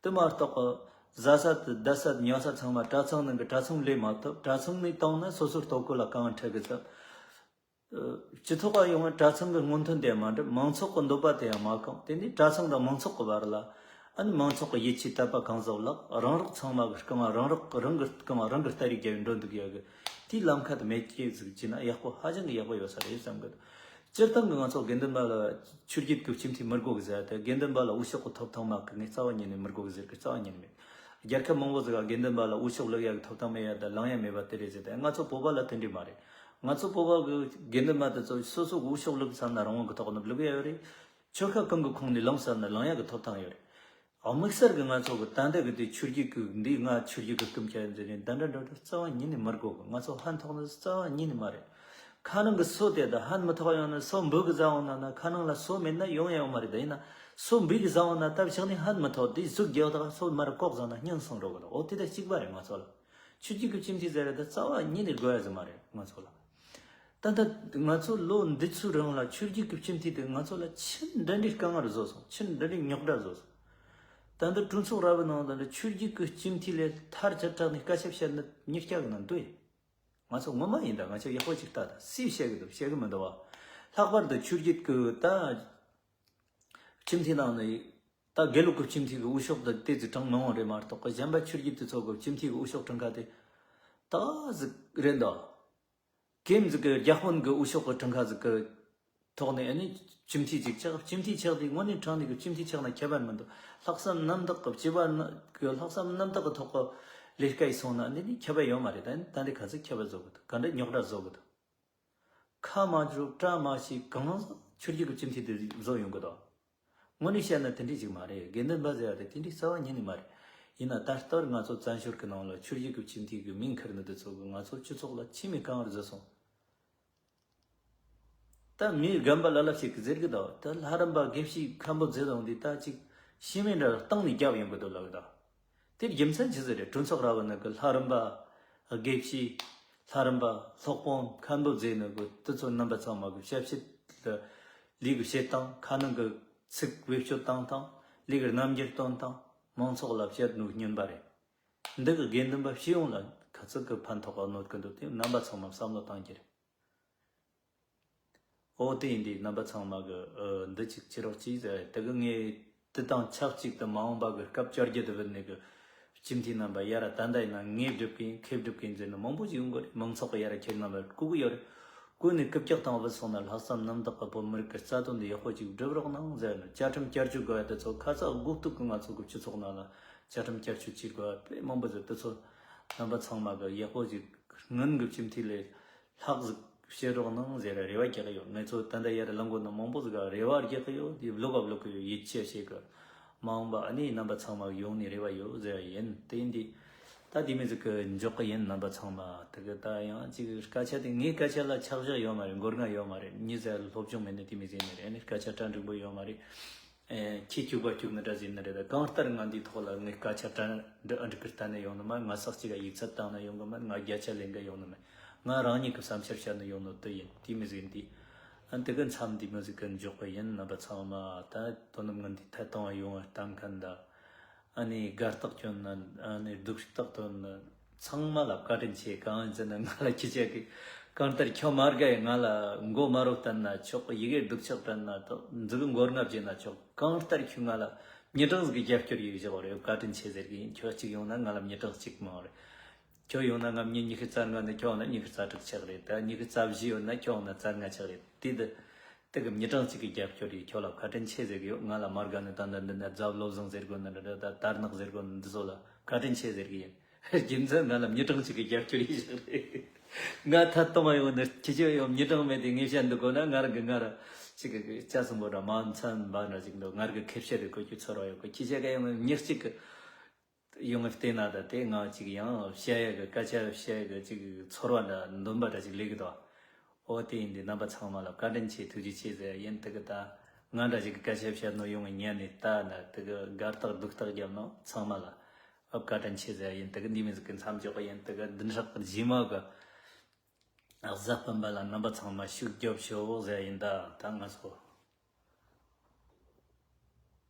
དེ་མ་གཏོགས་གི་བཟའ་ས་དེ་བསྡད་ས་ཉལ་ས་ཚང་མ་གྲྭ་ཚང་ནང་གི་གྲྭ་ཚང་ལས་མ་ཐོབ། གྲྭ་ཚང་ནས་བཏང་ན་སོ་སོའི་ལྟོ་གོས་ལ་གང་འཕྲད་གི་ཚབ། སྤྱི་ཚོགས་ལ་ཡོང་བའི་གྲྭ་ཚང་གི་སྔོན་ཐོན་དེ་ཡང་མ་འགྲུབ། མང་ཚོགས་ཀྱི་འདོད་པ་དེ་ཡང་མ་སྐོང་། དེ་ནས་གྲྭ་ཚང་དང་མང་ཚོགས་ཀྱི་བར་ལ་ཨ་ནི་མང་ཚོགས་ཀྱི་ཡིད་ཆེས་དད་པ་གང་ཟག་ལག་རང་རག་ཚང་མ་གི་རྐང་བ་རང་རག་རང་གི་རྐང་བ་རང་གི་སྟ་རེས་རྒྱབ་འགྲོ་འདུག་ཡ་གི་དེའི་ལམ་ཁ་དེ་མེད་ཀྱི་ཟིག་བྱས་ན་ཡག་པོ་ཧ་ཅང་གི་ཡག་པོ་ཡོད་ས་རེད་བསམ་གི་འདུག་སྤྱིར་བཏང་གི་ང་ཚོ་དགེ་འདུན་པ་ལ་ཆོས་བརྒྱུད་ཀྱི་སྤྱི་འཐུས་མི་དགོས་གི་ཟེར་ཏེ་དགེ་འདུན་པ་ལ་འོས་ཤོག་གི་ཐོབ་ཐང་མེད་གི་ངས་རྩ་བ་ཉིད་ནས་མི་དགོས་གི་ཟེར་གི་རྩ་བ་ཉིད་ནས་མེད། རྒྱལ་ཁབ་མང་པོ་ཟིག་ག་དགེ་འདུན་པ་ལ་འོས་ཤོག་བླུག་ཡ་གི་ཐོབ་ཐང་མེད་ཡ་དང་ལེན་ཡ་མེད་པ་དེ་རེད་ཟེར་ཏེ། ང་ཚོ་བོད་པ་ལ་དེ་འདྲ་མ་རེད། ང་ཚོ་བོད་པ་གི་དགེ་འདུན་པ་དེ་ཚོ་སོ་སོ་གི་འོས་ཤོག་བླུག་བསམ་ན་རང་དབང་གི་ཐོག་ནས་བླུག་ཡ་ཡོད་རེད། ཆོལ་ཁ་གང་གི་ཁོངས་ནས་ལངས་བསམ་ན་ལངས་ཡ་གི་ཐོབ་ཐང་ཡོད་རེད། དམིགས་བསལ་གི་ང་ཚོ་གི་ད་ལྟ་གི་དེ་ཆོས་བརྒྱུད་གི་འདི་ང་ཆོས་བརྒྱུད་གི་སྐུ་མཁྱེན་ཟེར་ནས་འདི་འདྲ་འདྲ་འདྲ་རྩ་བ་ཉིད་ནས་མི་དགོས་གི། ང་ཚོ་ཕན་ཐོགས་ནི་རྩ་བ་ཉིད་ནས་མ་རེད། ཁ་ནང་གི་སོ་དེ་དང་ཕན་མི་ཐོགས་ཡོང་ན་སོ་འབུ་གི་ཟ་འོང་ན་ན་ཁ་ནང་ལ་སོ་མེད་ན་ཡོང་ཡ་ཡོད་མ་རེད། ད་ཡིན་ན་སོ་འབུ་གི་ཟ་འོང་ན་སྟབས་ཤག་ནས་ཕན་མི་ཐོགས། དེ་གཟུགས་རྒྱག་དང་སོ་མར་ལྐོག་ཟ་ན་སྙིང་སངས་འགྲོ་གི་རེད། འོ་དེ་དང་གཅིག་པ་རེད་ང་ཚོ་ལ། ཆོས་བརྒྱུད་ཀྱི་སྤྱི་འཐུས་ཟེར་རེད་ད་རྩ་བ་ཉིད་ནས་དགོས་ཡ་ཟིག་མ་རེད་ང་ཚོ་ལ། ད་ལྟ་ང་ཚོ་ལོ་འདི་ཚོའི་རིང་ལ་ཆོས་བརྒྱུད་ཀྱི་སྤྱི་འཐུས་དེ་ང་ཚོ་ལ་ཆེས་འདྲ་འདྲའི་དཀའ་ངལ་བཟོ་སོང་། ཆེས་འདྲ་འདྲའི་རྙོག་དྲ་བཟོ་སོང་། ད་ལྟ་གྲོས་ཚོགས་ར་བའི་ནང་ད་ལྟ་ཆོས་བརྒྱུད་ཀྱི་སྤྱི་འཐུས་ལས་ཐར་ཆ་དྲག་ནས་སྐད་ཆ་བཤད་ན་མྱི་སྐྱ་གི་ནང་འདུག་ང་ཚོ་ངོ་མ་ཡིན་ད་ང་ཚོ་ཡག་པོ་ཅིག་ལྟ་ད་སུས་བཤད་གི་འདུག་བཤད་གི་མི་འདུག་བ། ལྷག་པར་དུ་ཆོས་བརྒྱུད་ཀྱི་ད་སྤྱི་འཐུས་ནང་ནས་ད་དགེ་ལུགས་ཀྱི་སྤྱི་འཐུས་ཀྱི་འོས་ཤོག་ད་ཏོག་ཙམ་གྲངས་མང་བ་རེད་མ་གཏོགས་གཞན་པ་ཆོས་བརྒྱུད་དེ་ཚོ་གི་སྤྱི་འཐུས་ཀྱི་འོས་ཤོག་གྲངས་ཀ་དེ་ད་ག་ཟིག་རེད་འདུག་གིམ་ཟིག་གི་རྒྱ་དཔོན་གི་འོས་ཤོག་གི་གྲངས་ཀ་ཟིག་གི་ཐོག་ནས་ཨ་ནི་སྤྱི་འཐུས་ཅིག་ཆགས། སྤྱི་འཐུས་ཆགས་དུས་དངོས་གནས་དྲང་གནས་ཀྱི་སྤྱི་འཐུས་ཆགས་ན་ཁྱད་པར་མི་འདུག་ལྷག་བསམ་རྣམ་དག་གི་སྤྱི་པ་ན་གི་ལྷག་བསམ་རྣམ་དག་གི་ཐོག་གི་ལས་ཀ་ཡི་སོང་ན་འདི་ནི་ཁྱད་པར་ཡོད་མ་རེད། ད་ནི་ད་འདི་ག་ཚོད་ཁྱད་པར་བཟོ་གི་འདུག་ག་འདྲ་རྙོག་དྲ་བཟོ་གི་འདུག་ཁ་མ་འཇུག་བཀྲ་མ་ཤིས་གང་ཟག་ཆོས་བརྒྱུད་ཀྱི་སྤྱི་འཐུས་དེ་བཟོ་ཡོང་གི་འདུག་དངོས་གནས་བཤད་ན་དེ་འདྲ་ཞིག་མ་རེད། དགེ་འདུན་པ་ཟེར་བ་དེ་དེ་འདྲའི་རྩ་བ་ཉིད་ནས་མ་རེད། ཡིན་ན་ད་ལྟར་ང་ཚོ་བཙན་བྱོལ་གྱི་ནང་ལ་ཆོས་བརྒྱུད་ཀྱི་སྤྱི་འཐུས་ཀྱི་མིང་ཁུར་ནི་དེ་ཚོ་གིས་ང་ཚོ་སྤྱི་ཚོགས་ལ་ཆེས་མེད་དཀའ་ངལ་བཟོས་སོང་། ད་མིའི་རྒན་པ་ལ་ལབ་ཞིག་གིས་ཟེར་གི་འདུག་ད་ལྷ་རམས་པ་དགེ་བཤེས་མཁན་པོ་མཛད་ཡོང་དུས་ད་ཅིག་ཤི་མེད་འདྲ་སྟེང་ནས་རྒྱབ་ཡོང་གི་འདུག་ལབ་གི་འདུག་དེར་རྒྱུ་མཚན་ཅི་ཟིག་རེད། གྲོས་ཚོགས་ར་བ་ནང་གི་ལྷ་རམས་པ་དགེ་བཤེས་ལྷ་རམས་པ་སློབ་དཔོན་མཁན་པོ་མཛད་ནི་གི་དེ་ཚོ་རྣམ་པ་ཚང་མ་གི་ཞབས་ཕྱི་ལ་ལས་གི་བྱེད་སྟངས་ཁ་ནང་གི་ཚིག་བེད་སྤྱོད་བཏང་སྟངས་ལས་གི་རྣམ་འགྱུར་སྟོན་སྟངས་མང་ཚོགས་ལ་བཤད་ནོ་སྙན་པ་རེད། འདི་གི་དགེ་འདུན་པ་སྤྱི་ཡོངས་ལ་ག་ཚོད་གི་ཕན་ཐོགས་གནོད་གི་འདུག་དེ་རྣམ་པ་ཚང་མ་བསམ་བློ་གཏང་རྒྱུ་རེད། ཨོ་དེ་ཡིན་དུས་རྣམ་པ་ཚང་མ་གི་ཨ་འདི་གཅིག་ཅི་རོགས་གཅིག་ཟེར་དེ་གི་ངས་དེ་དང་ཆབས་ཅིག་ཏུ་མ་འོངས་པ་གི་སྐབས་བཅོ་བརྒྱད་དུ་བུད་ནས་གི་སྤྱི་འཐུས་རྣམ་པ་ཡར་ད་ལྟ་ཡིན་ན་ངས་སྒྲུབ་གིན་ཁེ་སྒྲུབ་གིན་ཟེར་ནི་མང་པོ་ཞིག་ཡོང་གི་རེད། མང་ཚོགས་གི་ཡར་ཁྱེད་རྣམ་པར་བསྐུལ་གི་ཡོད་རེད། བསྐུལ་ནས་རྐུབ་བཀྱག་བཏང་བུད་སོང་ན་ལྷག་བསམ་རྣམ་དག་གི་བོད་མི་རིགས་ཀྱི་རྩ་དོན་དེ་ཡག་པོ་ཅིག་སྒྲུབ་རོགས་གནང་ཟེར་ནི་བཅའ་ཁྲིམས་བསྐྱར་བཅོས་དགོས་ཡ་དེ་ཚོ་ཁ་ཚ་དགོས་གཏུག་གི་ང་ཚོ་གི་སྤྱི་ཚོགས་ནང་ལ་བཅའ་ཁྲིམས་བསྐྱར་བཅོས་བྱེད་དགོས་ཡ་དཔེ་མང་པོ་ཟེར་དེ་ཚོ་རྣམ་པ་ཚང་མ་གི་ཡག་པོ་ཅིག་སྔོན་གི་སྤྱི་འཐུས་ལས་ལྷག་ཟིག་བྱེད་རོགས་གནང་ཟེར་རེ་བ་རྒྱག་གི་ཡོད། ངེད་ཚོ་ད་ལྟ་ཡར་ལངས་གོ་ནོ་མང་པོ་ཟིག་ག་རེ་བ་རྒྱག་གི་ཡོད། དེ་བློ་བབ་བློ་གི་ཡིད་ཆེས་བྱེད་གི་མ་འོངས་པ་ཨ་ནི་རྣམ་པ་ཚང་མ་ཡོང་ནས་རེ་བ་ཡོད་ཟེར་ཡིན། དེ་ཡིན་དུས་ད་དེ་མི་ཟིག་གི་འཇོག་གི་ཡིན། རྣམ་པ་ཚང་མ་དེ་གི་ད་ཡང་ཅིག་སྐད་ཆ་དེ་ངའི་སྐད་ཆ་ལ་ཆག་བཞག་ཡོད་མ་རེད། མགོ་རྔ་ཡོད་མ་རེད། མྱི་ཟེར་སློབ་སྦྱོང་མེད་ནི་དེ་མི་ཟིག་ནི་རེད། ཨ་ནི་སྐད་ཆ་གྲ་འགྲིག་པོ་ཡོད་མ་རེད། ཨེ། ཁྱི་སྐྱུག་པ་སྐྱུག་ནི་འདྲ་ཟིན་ནི་རེད། གང་ལྟར་ང་འདིའི་ཐོག་ལ་ངས་སྐད་ཆ་དྲན་འདི་ཨ་འགྲིག་གི་གཏན་ནས་ཡོང་ནི་མ། ང་ས་གཅིག་ག་ཡིག་ཚད་བཏང་ནས་ཡོང་གི་མ། ང་བརྒྱ་ཆ་ལེན་གི་ཡོང་ནི་མ། ང་རང་ཉིད་ཀྱི་བསམ་འཆར་བཤད་ནས་ཡོང་ནོ་དེ་ཡིན། དེ་མི་ཟིག་འདི་ཨ་འདི་གི་མཚམས་འདི་མི་ཟིག་གི་འཇོག་པ་ཡིན། རྣམ་པ་ཚང་མ་ད་དོ་སྣང་ངན་འདི་ཐད་གཏོང་བ་ཡོང་བ་གཏམ་མཁན་ད། ཨ་ནི་དགའ་རྟགས་སྐྱོན་ན། ཨ་ནི་སྡུག་རྟགས་སྟོན་ན། ཚང་མ་ལ་བཀའ་དྲིན་ཆེ། གང་ཡིན་ཟེར་ན་ང་ལ་ཁྱི་ཆ་གི། གང་ལྟར་ཁྱོད་མ་དགའ་ཡི་ང་ལ་མགོ་དམར་རོ་བསྟན་ན་ཆོག། ཡི་གེ་སྡུག་ཆག་དྲན་ན་ཐོག་མཛུ་གུ་མགོ་རྔ་བྱས་ན་ཆོག། གང་ལྟར་ཁྱོད་ང་ལ་མྱི་གྲངས་ཟིག་གི་རྒྱབ་སྐྱོར་ཡིག་བཞག་རེད། བཀའ་དྲིན་ཆེ་ཟེར་གི་ཡིན། ཁྱོད་གཅིག་ཡོང་ན་ང་ལ་མྱི་གྲངས་གཅིག་མང་རེད། ཁྱོད་ཡོང་ན་ང་མྱི་ཉི་ཤུ་རྩ་ལྔ་ནས། ཁྱོད་ཡོང་ན་ཉི་ཤུ་རྩ་དྲུག་ཆགས་རེད། ད་ཉི་ཤུ་རྩ་བཞི་ཡོད་ན་ཁྱོད་ཡོང་ན་རྩ་ལྔ་ཆགས་རེད། དེ་དུ་དེ་གི་མྱི་གྲངས་གཅིག་གི་རྒྱབ་སྐྱོར་ཡིས་ཁྱོད་ལ་བཀའ་དྲིན་ཆེ་ཟེར་གི་ཡོད། ང་ལ་མ་དགའ་ནི་ད་ལྟ་འདི་ན་རྫབ་བློ་བཟང་ཟེར་དགོས་ནི་འདྲ་འདྲ། ད་དར་ནག་ཟེར་དགོས་ནི་འདི་ཚོ་ལ་བཀའ་དྲིན་ཆེ་ཟེར་གི་ཡིན། རྒྱུ་མཚན་ང་ལ་མྱི་གྲངས་གཅིག་གི་རྒྱབ་སྐྱོར་ཡིས་བཞག་རེད། ང་ཐད་གཏོང་བ་ཡོང་ནི་ཁྱི་ཆོ་ཡོང་། མྱི་གྲངས་མེད་དེ་ངས་བཤད་འདུག་གོ་ན་ང་རང་གི་ང་ར་གཅིག་གི་ལྕགས་སྲིན་པོ་འདྲ་མ་མཚན་པ་འདྲ་ཅིག་འདུག་ང་རང་གི་ཁེ་བཤད་དེ་བཀོལ་རྒྱུ་ཚོར་བ་ཡོད་གི། ཁྱི་ཆོ་ག་ཡོང་མྱི་གཅིག་གི་ཡོང་བལྟས་ན་ད་དེ་ང་གཅིག་ཡང་བཤད་ཡ་གི་སྐད་ཆ་བཤད་ཡ་གི་གཅིག་ཚོར་བ་འདྲ་འདོན་པ་འདྲ་ཅིག་སླེབས་གི་འདུག་ཨོ་དེ་ཡིན་དུས་རྣམ་པ་ཚང་མ་ལ་བཀའ་དྲིན་ཆེ། ཐུགས་རྗེ་ཆེ་ཟེར་ཡ་ཡིན། དེ་གི་ད་ང་འདྲ་ཞིག་གི་སྐད་ཆ་བཤད་ནོ་ཡོང་ངི་ཉན་ནས་ད་ན་དེ་གི་དགའ་རྟགས་སྡུག་རྟགས་བརྒྱབ་ནོ་ཚང་མ་ལ་ཨོ་བཀའ་དྲིན་ཆེ་ཟེར་ཡ་ཡིན། དེ་གི་འདི་མི་ཟིག་གི་མཚམས་འཇོག་པ་ཡིན། དེ་གི་བདུན་ཕྲག་རྗེས་མ་གི་གཟའ་སྤེན་པ་ལ་རྣམ་པ་ཚང་མ་ཤུགས་རྒྱོབ་ཤོག་ཟེར་ཡ་ཡིན། ད་ད་ང་ཚོ་